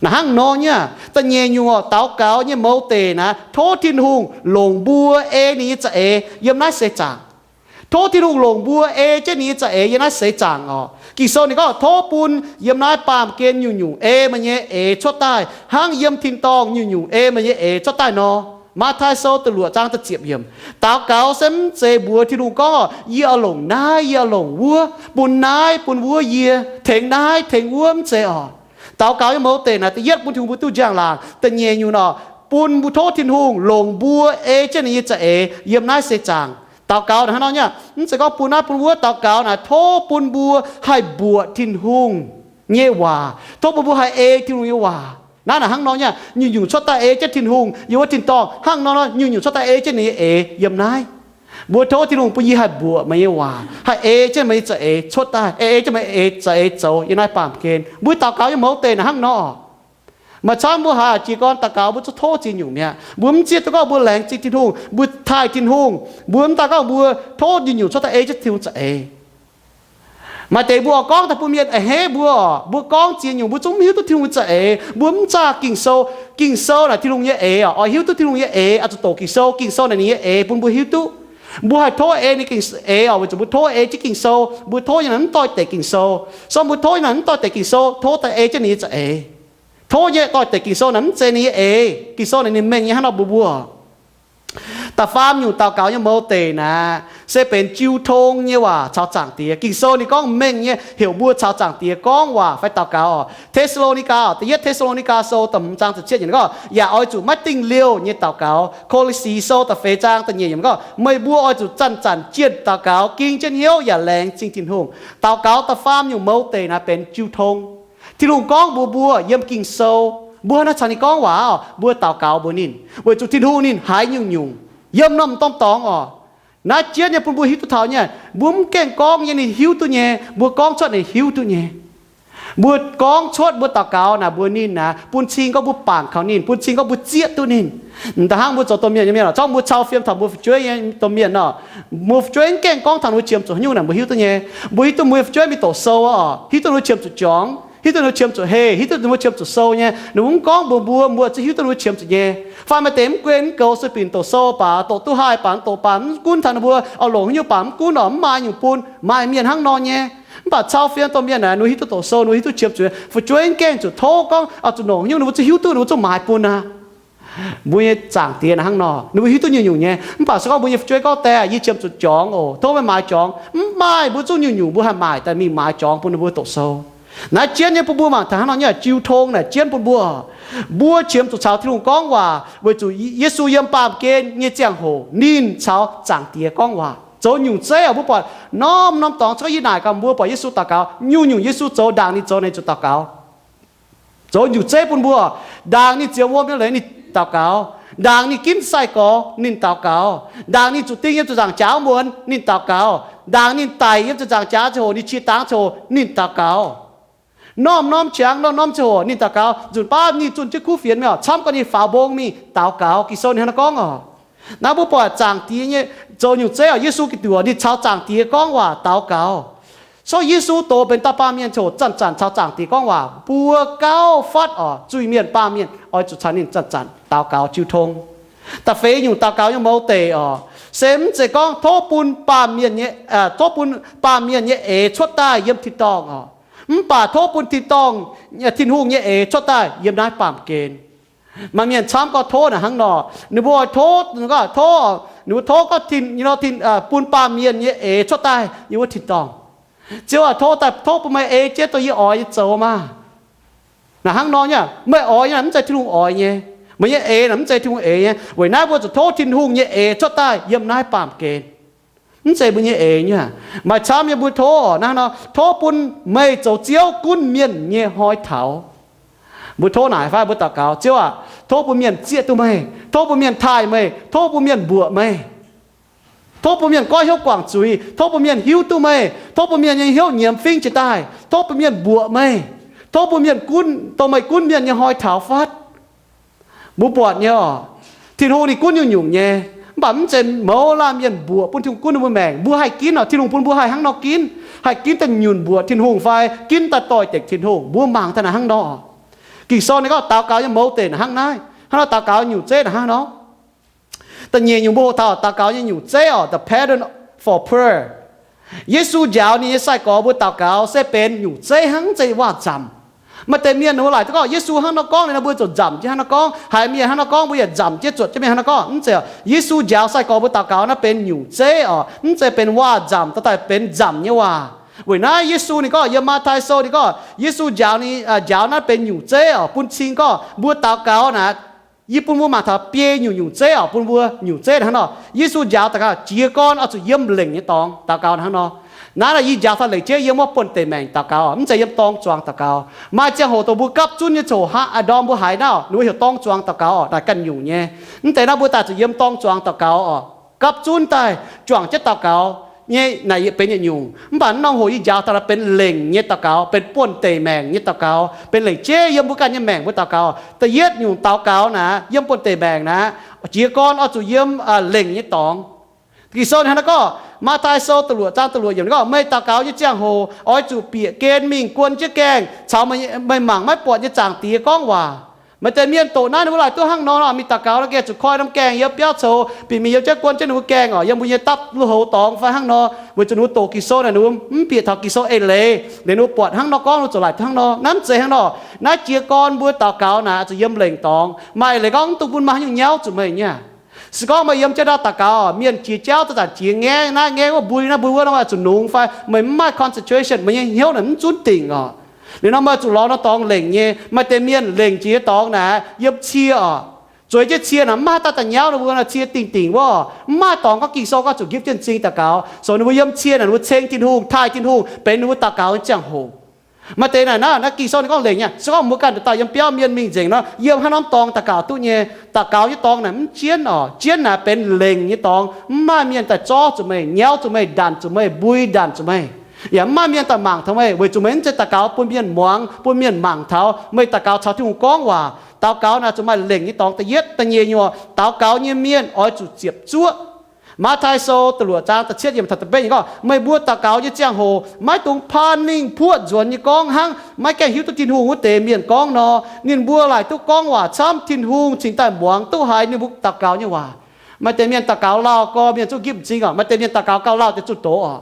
Naaic hnangv nor nyei, da'nyeic nyungc orqc, daux gaux nyei mouz deic naaic tov Tin-Hungh longc mbuo ei ninh nyei za'eix yiem naaiv seix zaangc. Tov Tin-Hungh longc mbuo ei jienv ninh nyei za'eix yiem naaiv seix zaangc orqc. Ging-Sou ninh gorngv, Tov bun yiem naaiv baamh gen nyungc-nyungc ei meih nyei eix cuotv daaih, hnangv yiem tin-dorngh nyungc-nyungc ei meih nyei eix cuotv daaih nor. Matv^taai Sou da'luoqc zaang da'ziepc yiemc. Daux gaux se mv zeiz mbuox Tin-Hungh gorngv, Yie oix longc naaiv, yie oix longc wuov, bun naaiv bun wuov yie, tengx naaiv tengx wuov, mv zeiz orqc. Daux gaux nyei mouz deic naaic da'yietv bun Tin-Hungh mbuo duqv njang-laangc, da'nyeic nyungc orqc, bun mbuo tov Tin-Hungh longc mbuo ei jienv ninh nyei za'eix yiem naaiv seix zaangc. Daux gaux naaic hnangv nor nyei, mv zeiz gorngv bun naaiv bun wuov. Daux gaux naaic tov bun mbuo haih mbuoqc Tin-Hungh nyei waac, tov bun mbuo haih ei Tin-Hungh nyei waac. Naaiv naaic hnangv nor nyei, nyungc-nyungc cuotv daaih ei jienv Tin-Hungh yiem wuov tin-dorngh. Hnangv nor nor, nyungc-nyungc cuotv daaih ei jienv ninh nyei eix yiem naaiv. Mbuo tov Tin-Hungh bun yie haih mbuoqc meih nyei waac, haih ei jienv meih nyei za'eix cuotv daaih, ei ei jienv meih nyei za'eix zoux yiem naaiv baamh gen. Mbuo daux gaux nyei mouz deic naaic hnangv nor. Maaih camv mbuo haiz jiez gorn daux gaux mbuo zungv tov ziex nyungc mi'aqv. Mbuo mv zieqv duqv gorngv mbuo laengz zingh Tin-Hungh, mbuo taaih Tin-Hungh, mbuo mv daaih gorngv mbuo tov nyungc-nyungc cuotv daaih ei jienv Tin-Hungh za'eix. Maaih deix mbuo oix gorngv daaih bun mienh a'hneiv mbuo oc. Mbuo gorngv ziex nyungc mbuo zungv mv hiuv duqv Tin-Hungh nyei za'eix. Mbuo mv zaah Ging-Sou. Ging-Sou naaic Tin-Hungh nyei eix oc. Oix hiuv duqv Tin-Hungh nyei eix, oix zuqc doqc Ging-Sou. Ging-Sou naaic ninh nyei eix bun mbuo hiuv duqv. Mbuo haih tov ei ninh eix oc, weic zuqc mbuo tov ei jienv Ging-Sou. Mbuo tov nyei naaic mv doix-dekc Ging-Sou. Sorng mbuo tov nyei naaic mv doix-dekc Ging-Sou, tov daaih ei jienv ninh nyei za'eix. Tov nyei doix-dekc Ging-Sou naaic mv zeiz ninh nyei eix. Ging-Sou naaic ninh mengh nyei hnangv nor mbuox mbuo. Da'faam nyungc daux gaux nyei mouz deic naaic se benx jiu tong nyei waac caux Zaangc Diex. Ging-Sou ninh gorngv mengh nyei heuc mbuo caux Zaangc Diex gorngv waac fai daux gaux oc. Te^saa^lo^ni^gaa, da'yietv Te^saa^lo^ni^gaa Sou da'hmz zaang ziepc cietv yiemc gorngv, yaac oix zuqc maiv dingh liouh nyei daux gaux. Ko^li^si Sou da'feix zaang da'nyeic yiemc gorngv, meih mbuo oix zuqc zanc-zanc jienh daux gaux, ging jienv hnyouv yaac laengz zingh Tin-Hungh. Daux gaux da'faam nyungc mouz deic naaic benx jiu tong. Tin-Hungh gorngv mbuox mbuo yiem Ging-Sou, mbuo hnangv naaiv caux ninh gorngv waac oc, mbuo daux gaux mbuox ninh, weic zuqc Tin-Hungh ninh haiz nyungc-nyungc yiem norm-norm dorngx oc. Naaiv jienv nyei bun mbuo hiuv duqv taux nyei. Mbuo mv gaengh gorngv nyei ninh hiuv duqv nyei. Mbuo gorngv cuotv ninh hiuv duqv nyei. Mbuo gorngv cuotv mbuo daux gaux naaic mbuox ninh naaic, bun cing gorngv mbuo bangc kaux ninh, bun cing gorngv mbuo zieqv duqv ninh. Da'hnangv mbuo zoux domh mienh nyei mienh oc, zorqv mbuo cau fiem taux mbuo fu'jueiv nyei domh mienh oc, mbuo fu'jueiv mv gaengh gorngv taux ninh mbuo qiemx zuqc haaix nyungc naaic mbuo hiuv duqv nyei. Mbuo hiuv duqv mbuo nyei fu'jueiv mingh doqc sou oc, hiuv duqv ninh mbuo qiemx zuqc juangc, hiuv duqv ninh mbuo qiemx zuqc heh, hiuv duqv ninh mbuo qiemx zuqc sou nyei. Ninh mbuo mv gorngv mbuox mbuo, mbuo zungv hiuv duqv ninh mbuo qiemx zuqc nyei. Fai maaih deix mv gunv mv goux sueih binc doqc sou baac doqc duqv haih baac doqc baac mv gunv taux ninh mbuo oix longc haaix nyungc baac mv gunv oc, mv maaih nyungc bun. Maaih mienh hnangv nor nyei. Mv baac cau fiem domh mienh naaic ninh hiuv duqv doqc sou, ninh hiuv duqv qiemx zuqc, fu'jueiv mv gaengh zuqc tov gorngv oix zuqc longc haaix nyungc ninh mbuo zungv hiuv duqv, ninh mbuo zungv maaiz bun aqv. Mbuo nyei Zaangc Diex naaic hnangv nor, ninh mbuo hiuv duqv nyungc-nyungc nyei. Mv baac se gorngv mbuo nyei fu'jueiv gorngv daaih, yie qiemx zuqc juangc oc, tov meih maaiz juangc. Mv maaih, mbuo zungv nyungc-nyungc mbuo haih maaic daaih mingh maaiz juangc bun ninh mbuo doqc sou. Naaiv jienv nyei bun mbuo mangc taux hnangv nor nyei, jiu tong naaic jienv bun mbuo. Mbuo qiemx zuqc caux Tin-Hungh gorngv waac weic zuqc Yesu yiem baamh gen nyei ziangh hoc ninh caux Zaangc Diex gorngv waac zoux nyungc zeiv oc. Mbuo buatc norm-norm dorngx, se gorngv yie naaic gaax mbuo buatc Yesu daux gaux, nyungc-nyungc Yesu zoux ndaangc ninh zoux naaic zuqc daux gaux. Zoux nyungc zeiv bun mbuo. Ndaangc ninh ziouc wuom nyei leiz ninh daux gaux. Ndaangc ninh ginv sai-gorx ninh daux gaux. Ndaangc ninh zuqc ding yiem ziepc nzaangc jaax muonz ninh daux gaux. Ndaangc ninh daic yiem ziepc nzaangc jaax ziangh hoc, ninh qiex dangx ziangh hoc ninh daux gaux. Norm-norm qangx, norm-norm ziangh hoc ninh daux gaux. Nzunc baav ninh zunh jienv kuv fienx mingh oc, camv gorngv ninh faaux mbong mingh daux gaux. Ging-Sou ninh hnangv naaiv gorngv oc. Naaiv mbuo buatc Zaangc Diex nyei zoux nyungc zeiv oc, Yesu Giduc ninh caux Zaangc Diex gorngv waac daux gaux. Corc Yesu doz benx dauh baamh mienh ziangh hoc zanc-zanc caux Zaangc Diex gorngv waac, mbuo gauh fatv oc, zuiz-mienh baamh mienh oix zuqc caux ninh zanc-zanc daux gaux jiu tong. Da'feix nyungc daux gaux nyei mouz deic oc, se mv zeiz gorngv tov bun baamh mienh nyei, tov bun baamh mienh nyei eix cuotv daaih yiem tin-dorngh oc, mv baac tov bun tin-dorngh, Tin-Hungh nyei eix cuotv daaih yiem naaiv baamh gen. Maaih mienh camv gorngv tov naaic hnangv nor, ninh mbuo oix tov, gorngv tov, ninh mbuo tov gorngv tin, bun baamh mienh nyei eix cuotv daaih yiem wuov tin-dorngh. Ziouv aac, tov daaih, tov bun meih ei jienv dongh yie oix nyei zoux maah. Naaic hnangv nor nyei, meih oix nyei naaic mv zeiz Tin-Hungh oix nyei. Meih nyei eix naaic mv zeiz Tin-Hungh eix nyei. Weic naaiv mbuo zuqc tov Tin-Hungh nyei eix cuotv daaih yiem naaiv baamh gen. Mv zeiz mbuo nyei eix nyei. Maaih camv nyei mbuo tov naaiv nor, tov bun meih zoux Ziouv gunv mienh nyei hnoi taux. Mbuo tov naaic fai mbuo daux gaux, Ziouv aac, tov bun mienh zieqv duqv meih, tov bun mienh taaih meih, tov bun mienh mbuoqc meih, tov bun mienh goiv hnyouv guangc zuiz, tov bun mienh hiuv duqv meih, tov bun mienh nyei hnyouv nyiemz fingv jiez daaih, tov bun mienh mbuoqc meih, tov bun mienh gunv dongh meih gunv mienh nyei hnoi taux fatv. Mbuo buatc nyei oc, Tin-Hungh ninh gunv nyungc-nyungc nyei, mv baac mv zeiz mouz laanh mienh mbuoqc bun Tin-Hungh gunv ninh mbuo maengc. Mbuo haih ginv oc, Tin-Hungh bun mbuo haih hnangv nor ginv, haih ginv daaih nyunc mbuoqc Tin-Hungh fai ginv daaih doix-dekc Tin-Hungh. Mbuo mangc daaih naaic hnangv nor. Ging-Sou ninh gorngv daux gaux nyei mouz deic naaic hnangv naaiv, hnangv nor daux gaux nyungc zeiv naaic hnangv nor. Da'nyeic nyungc mbuo hoqc taux daux gaux nyei nyungc zeiv oc, the pattern for prayer. Yesu njaaux ninh nyei sai-gorx mbuo daux gaux se benx nyungc zeiv hnangv, mv zeiz waac-nzamc. Maaih deix mienh ninh mbuo laaic duqv gorngv Yesu hnangv nor gorngv liuz nor mbuo ziouc nzamc jienv hnangv nor gorngv, haiz mienh hnangv nor gorngv mbuo yaac nzamc jienv zuotc jienv mingh hnangv nor gorngv. Mv zeiz oc. Yesu njaaux sai-gorx mbuo daux gaux naaiv benx nyungc zeiv oc, mv zeiz benx waac-nzamc daaih benx nzamc nyei waac. Weic naaiv Yesu ninh gorngv yiem Matv^tai Sou ninh gorngv Yesu njaaux ninh, njaaux naaiv benx nyungc zeiv oc, bun cing gorngv mbuo daux gaux naaic, yie bun mbuo mangc taux biei nyungc nyungc zeiv oc, bun mbuo nyungc zeiv hnangv nor. Yesu njaaux daux gaux jiez gorn oix zuqc yiem lengc nyei dorngx daux gaux hnangv nor. Naaiv yie njaaux taux lengc jeiv yiem wuov buonv-deic maengc daux gaux, mv zeiz yiem dorng zuangx daux gaux. Maaih ziangh hoc dongh mbuo gapv zunv nyei ziangh hoc aqv, ndorm mbuo haiz naaiv, ninh mbuo heuc dorng zuangx daux gaux oc, naaic ganh nyungc nyei. Mv deix naaiv mbuo daaih zuqc yiem dorng zuangx daux gaux oc. Gapv zunv daaih juangc jienv daux gaux nyei naaic benx yietc nyungc. Mv baac naaiv norm hoc yie njaaux taux benx lengc nyei daux gaux, benx buonv-deic maengc nyei daux gaux, benx lengc jeiv yiem mbuo ganh nyei maengc mbuo daux gaux. Da'yietv nyungc daux gaux naaic, yiem buonv-deic maengc naaic, jiez gorn oix zuqc yiem lengc nyei dorngx. Ging-Sou ninh hnangv naaiv gorngv, Matv^taai Sou da'luoqc zaang da'luoqc yiemc ninh gorngv, meih daux gaux nyei ziangh hoc oix zuqc bieqc gen mingh guon jienv gaengh caux meih mangc maiv buatc nyei Zaangc Diex gorngv waac. Maaih deix mienh doqc naaiv ninh mbuo laaic duqv hnangv nor, mingh daux gaux nor gengh zuqc koi norm gaengh yiem biauv coux, bieqc mingh yiem jienv guon jienv ninh mbuo gaengh oc, yiem mbuo nyei dapv lui-houx dorngx fai hnangv nor, weic zuqc ninh mbuo doqc Ging-Sou naaic ninh mbuo mv bieqc taux Ging-Sou eix leiz, liuz ninh mbuo buatc hnangv nor gorngv ninh mbuo ziouc laaic duqv hnangv nor. Naaiv mv zeiz hnangv nor. Naaiv jiez gorn mbuo daux gaux naaic zuqc yiem lengc dorngx. Maaih eix leiz gorngv mv dungx bun maaih haaix nyungc nyauv zuqc meih nyei. Se gorngv meih yiem jienv ndau daux gaux, mienh jiex jauv zanc-zanc jiex ngaengv naaiv ngaengv wuov, mbui naaiv mbui wuov, nor zuqc nungx fai meih mv maaih concentration, meih nyei hnyouv naaic mv zunv dingc oc. Liuz nor meih zuqc lorz nor dorngx lengc nyei. Maaih deix mienh lengc jiex nyei dorngx naaic yiem cie oc. Zueiz jienv cie naaic mv maaih haaix dauh daaih nyauv ninh mbuo nor, cie dingh dingc wuov, mv maaih dorngx gorngv Ging-Sou gorngv zuqc nqipv jienv m'zing daux gaux. So ninh mbuo yiem cie naaic ninh mbuo ceng Tin-Hungh, taaih Tin-Hungh benx ninh mbuo daux gaux nyei ziangh hoc. Maaih deix naaic naaiv, naaiv Ging-Sou ninh gorngv lengc nyei, se gorngv mbuo ganh dauh dauh yiem biauv mienh mingh nzengc nor, yiem haaix norm dorngx daux gaux duqv nyei. Daux gaux nyei dorngx naaic mv jienv oc. Jienv naaic benx lengc nyei dorngx, mv maaih mienh daaih zorv zuqc meih, nyauv zuqc meih, ndanc zuqc meih, mbui ndanc zuqc meih. Yaac mv maaih mienh daaih mangc taux meih, weic zuqc meih mv zeiz daux gaux bun mienh muangx, bun mienh mangc taux meih daux gaux caux Tin-Hungh gorngv waac. Daux gaux naaic zuqc maaih lengc nyei dorngx. Da'yietv, da'nyeic nyungc, daux gaux nyei mienh oix zuqc ziepc zuoqv. Matv^taai Sou da'luoqc zaang da'cietv yiemc taux da'betv yiemc gorngv, meih mbuo daux gaux nyei ziangh hoc maiv dungx paan mingh puoqv nzuonx nyei gorngv hnangv maiv gaengh hiuv duqv Tin-Hungh wuov deix mienh gorngv nor. Ninh mbuo laaic duqv gorngv waac camv, Tin-Hungh cingx daaih muangx duqv haiz ninh mbuo daux gaux nyei waac. Maaih deix mienh daux gaux lauh gorx mienh zungv nqipv m'zing oc. Maaih deix mienh daux gaux gauh lauh deix zunh doz oc.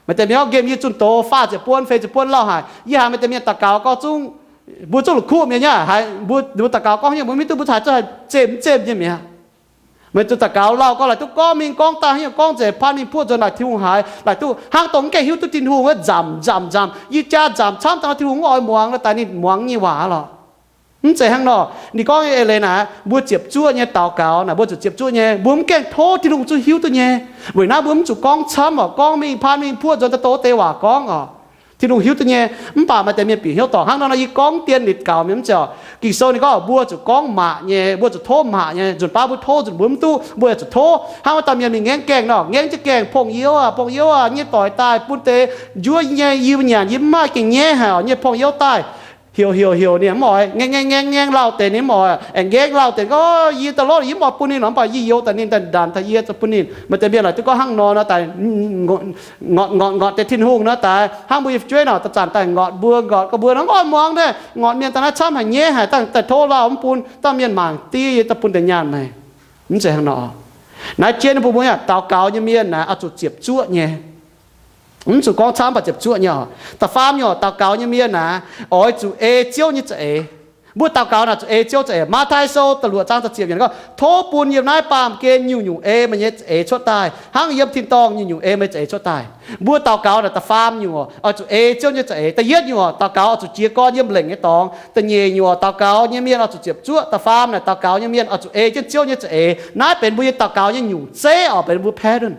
Maaih deix mienh gorngv nqemh yie zunh doz faah ziepc buonc, feix ziepc buonc lauh haic. Yie haiz maaih deix mienh daux gaux gorngv zungv, mbuo zungv la'kuqv mienh nyei haiz, mbuo daux gaux gorngv nyei mbuo mv hiuv duqv mbuo haaix zungv haih zemh mv zemh nyei mi'aqv. Meih zuqc daux gaux lauh gorx laaic duqv gorngv mingh gorngv daaih, haaix nyungc gorngv nzengc, paan mingh puoqv nzuonx laaic Tin-Hungh haiz, laaic duqv hnangv dongh mv gaengh hiuv duqv Tin-Hungh wuov nzamc nzamc nzamc. Yie jaa nzamc camv dangh Tin-Hungh mv oix muangx nor, daaih ninh muangx nyei waac lorqc. Mv zeiz hnangv nor. Ninh gorngv nyei eix leiz naaic, mbuo ziepc zuoqv nyei daux gaux naaic, mbuo zuqc ziepc zuoqv nyei. Mbuo mv gaengh tov Tin-Hungh zuqc hiuv duqv nyei. Weic naaiv mbuo mv zuqc gorngv camv oc, gorngv mingh paan mingh puoqv nzuonx daaih doz deix waac gorngv oc, Tin-Hungh hiuv duqv nyei. Mv baac maaih deix mienh bieqc hnyouv dorngc hnangv nor nor, yie gorngv dien nitv gaux mienh mv zeiz oc. Ging-Sou ninh gorngv mbuo zuqc gorngv maac nyei, mbuo zuqc tov maac nyei. Nzunc baav mbuo tov nzunc mbuo mv duqv, mbuo yaac zuqc tov. Hnangv wuov dauh mienh mingh ngaengv gaengh nor, ngaengv jienv gaengh, pong-youv aac, pong-youv aac, nyei doic daaih bun deix njuov nyei, yie nyanc yie mv maaih gengh nyaiv haic oc, nyei pong-youv daaih. Heuc heuc heuc ninh mv oix, ngaengv ngaengv ngaengv ngaengv lauh deix ninh mv oix, aengx ngaengv lauh deix gorngv, yie daaih lorz yie mv oix bun ninh nor, mv baac yie youx daaih ninh daaih ndanc taux yie zuqc bun ninh. Maaih deix mienh laaic duqv gorngv hnangv nor nor daaih, ngorc ngorc ngorc deix Tin-Hungh nor daaih, hnangv mbuo yiem fu'jueiv nor, da'zanc daaih ngorc mbuo, ngorc gorngv mbuo nor, mv oix muangx naaiv, ngorc mienh daaih naaiv camv haic, nyaiv haic, daaih tov lauh mv bun, dauh mienh mangc diev yie, daaih bun deix nyaanh meih. Mv zeiz hnangv nor. Naaiv jienv bun mbuo daux gaux nyei mienh naaic oix zuqc ziepc zuoqv nyei. Mv zuqc gorngv camv, mv baac ziepc zuoqv nyei oc. Da'faam nyungc, daux gaux nyei mienh naaic oix zuqc ei Ziouv nyei za'eix. Mbuo daux gaux naaic zuqc ei Ziouv za'eix. Matv^taai Sou da'luoqc zaang da'ziepc yiemc gorngv, tov bun yiem naaiv baamh gen nyungc-nyungc ei meih nyei za'eix cuotv daaih, hnangv yiem tin-dorngh nyungc-nyungc ei meih za'eix cuotv daaih. Mbuo daux gaux naaic da'faam nyungc oc, oix zuqc ei Ziouv nyei za'eix. Da'yietv nyungc oc, daux gaux oix zuqc jiez gorn yiem lengc nyei dorngx. Da'nyeic nyungc oc, daux gaux nyei mienh oix zuqc ziepc zuoqv. Da'faam naaic daux gaux nyei mienh oix zuqc ei jienv Ziouv nyei za'eix. Naaiv benx mbuo nyei daux gaux nyei nyungc zeiv oc, benx mbuo pattern.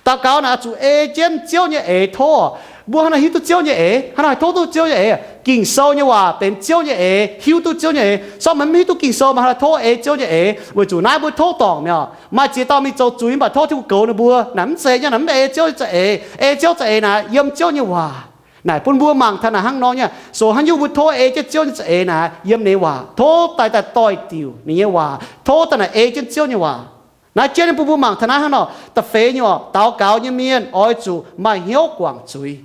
Daux gaux naaic oix zuqc ei jienv Ziouv nyei eix tov. Mbuo hnangv naaic hiuv duqv Ziouv nyei eix, hnangv naaic tov duqv Ziouv nyei eix. Ging-Sou nyei waac benx Ziouv nyei eix, hiuv duqv Ziouv nyei eix. Sorng meih mv hiuv duqv Ging-Sou, meih hnangv naaic tov ei Ziouv nyei eix, weic zuqc naaiv mbuo tov dorngc mi'aqv. Maaih ziex dauh mingh zoux zuiz mv baac tov Tin-Hungh goux ninh mbuo. Naaic mv zeiz nyei, naaic mv ei Ziouv za'eix. Ei Ziouv za'eix naaic yiem Ziouv nyei waac. Naaic bun mbuo mangc taux naaic hnangv nor nyei, so haaix nyungc mbuo tov ei jienv Ziouv nyei za'eix naaic yiem ninh nyei waac. Tov daaih daaih doix-diuc ninh nyei waac. Tov daaih naaic ei jienv Ziouv nyei waac. Naaiv jienv ninh bun mbuo mangc taux naaiv hnangv nor. Da'feix nyungc, daux gaux nyei mienh oix zuqc maaih hnyouv guangc zuiz.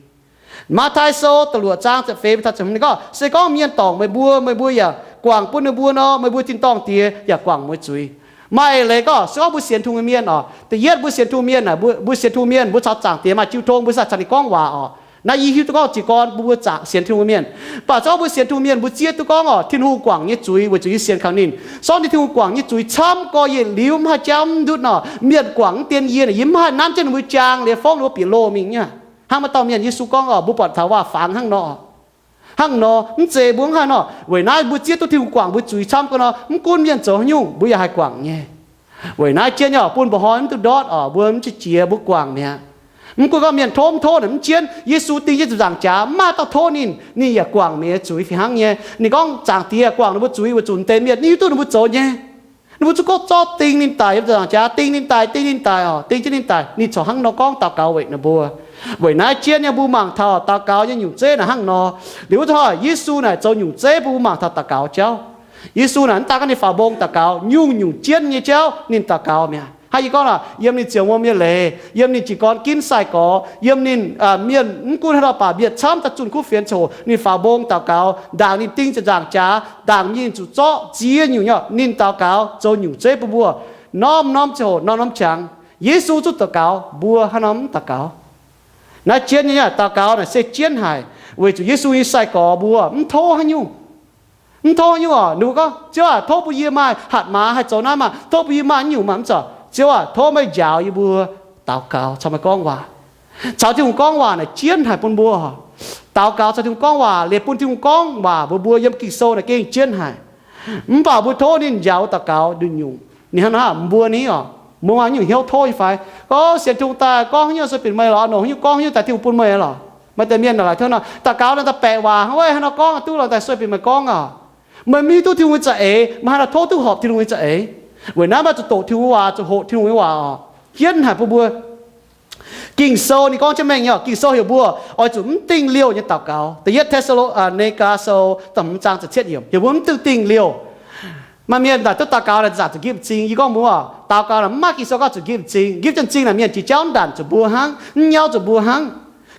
Matv^taai Sou da'luoqc zaang ziepc feix taux ziepc hmz ninh gorngv, se gorngv mienh dorngc meih mbuo, meih mbuo yaac guangc bun ninh mbuo nor, meih mbuo tin-dorngh Diex yaac guangc meih zuiz. Maaih eix leiz gorngv, se gorngv mbuo sienx Tin-Hungh mienh oc, da'yietv mbuo sienx Tin-Hungh mienh naaic, mbuo, mbuo sienx Tin-Hungh mienh, mbuo caux Zaangc Diex maaih jiu tong, mbuo cingx caux ninh gorngv waac oc. Naaiv yie hiuv duqv gorngv jiez gorn mbuo, mbuo zaangc sienx Tin-Hungh mienh. Mv baac se gorngv mbuo sienx Tin-Hungh mienh, mbuo zieqv duqv gorngv oc, Tin-Hungh guangc nyei zuiz weic zuqc yie sienx kaux ninh. Se gorngv ninh Tin-Hungh guangc nyei zuiz camv gorx, yietc liuz mv haih jangx mv ndutv nor, mienh guangc mv dien yie, yie mv haih nanv jienv ninh mbuo jaang liuz fongv ninh mbuo bieqc loh mingh nyei. Hnangv maaih dauh mienh Yesu gorngv oc, mbuo buatc taux waac-fangx hnangv nor. Hnangv nor, mv zeiz mbuo hnangv nor. Weic naaiv mbuo zieqv duqv Tin-Hungh guangc mbuo zuiz camv gorx nor, mv gunv mienh zoux haaix nyungc, mbuo yaac haih guangc nyei. Weic naaiv jienv nyei oc, bun mba'hnoi mv duqv ndortv oc, mbuo mv zieqv jiex, mbuo guangc mi'aqv. Mv gunv gorngv mienh tov mv tov naaic mv jienv, Yesu ding jienv ziepc nzaangc jaax, mv maaih dauh tov ninh, ninh yaac guangc mienh nyei zuiz fih hnangv nyei. Ninh gorngv Zaangc Diex guangc ninh mbuo zuiz weic zuqc deix mienh ninh hiuv duqv ninh mbuo zoux nyei. Ninh mbuo zungv gorngv zorqv ding ninh daic yiem ziepc nzaangc jaax, ding ninh daic, ding ninh daic oc, ding jienv ninh daic. Ninh corc hnangv nor gorngv daux gaux weic ninh mbuo. Weic naaiv jienv nyei mbuo mangc taux daux gaux nyei nyungc zeiv naaic hnangv nor. Liuz wuov zanc Yesu naaic zoux nyungc zeiv bun mbuo mangc taux daux gaux jauv. Yesu naaic mv daan gorngv ninh faaux mbong daux gaux, nyungc-nyungc jienv nyei jauv ninh daux gaux mi'aqv. Hnangv yie gorngv naaic, yiem ninh ziouc wuom nyei leiz, yiem ninh jiez gorn ginv sai-gorx, yiem ninh, mienh mv gunv haaix dauh baac mienh camv daaih zunh kuv fienx ziangh hoc ninh faaux mbong daux gaux, ndaangc ninh ding ziepc nzaangc jaax, ndaangc ninh zuqc zorqv ziex nyungc nyei, ninh daux gaux zoux nyungc zeiv bun mbuo. Norm-norm ziangh hoc norm-norm qangx, Yesu zungv daux gaux, mbuo hnangv nor mv daux gaux. Naaiv jienv nyei daux gaux naaic se jienv haic, weic zuqc Yesu nyei sai-gorx mbuo mv tov haaix nyungc. Mv tov haaix nyungc oc. Ninh mbuo gorngv, Ziouv aac, tov bun yie maaih hatc maaz haih zoux naaiv maah! Tov bun yie maaih naaiv nyungc maah! Mv zeiz. Ziouv aac, tov meih njaaux yie mbuo daux gaux caux meih gorngv waac. Caux Tin-Hungh gorngv waac naaic jienv haic bun mbuo. Daux gaux caux Tin-Hungh gorngv waac, liuz bun Tin-Hungh gorngv waac mbuox mbuo yiem Ging-Sou naaic gengh jienv haic. Mv baac mbuo tov ninh njaaux daux gaux nduqc nyungc. Ninh hnangv nor mbuo ni oc, mbuo maaih nyungc hnyouv tov nyei fai? Gorngv sienx Tin-Hungh daaih gorngv haaix nyungc sueih binc meih lorqc, a'nongc haaix nyungc gorngv haaix nyungc daaih Tin-Hungh bun meih lorqc. Maaih deix mienh naaic laaic tov nor, daux gaux naaic daaih baeqc waac hnangv, hnangv nor gorngv duqv lorqc, daaih sueih binc meih gorngv oc. Meih mv hiuv duqv Tin-Hungh nyei za'eix, meih hnangv nor tov duqv horpc Tin-Hungh nyei za'eix. Weic naaiv maaih zuqc doqc Tin-Hungh waac, zuqc hoqc Tin-Hungh nyei waac oc. Jienv haic bun mbuo. Ging-Sou ninh gorngv jienv mengh nyei oc. Ging-Sou heuc mbuo oix zuqc mv dingh liouh nyei daux gaux. Da'yietv Te^saa^lo^ni^gaa Sou da'hmz zaang ziepc cietv yiemc heuc mbuo mv dingh dingh liouh. Maaih mienh daaih duqv daux gaux naaic nzaangc zuqc nqipv m'zing. Yie gorngv mbuo, daux gaux naaic mv maaih Ging-Sou gorngv zuqc nqipv m'zing. Nqipv jienv m'zing naaic mienh jiex jauv ndanc zuqc mbuo hnangv, mv nyauv zuqc mbuo hnangv.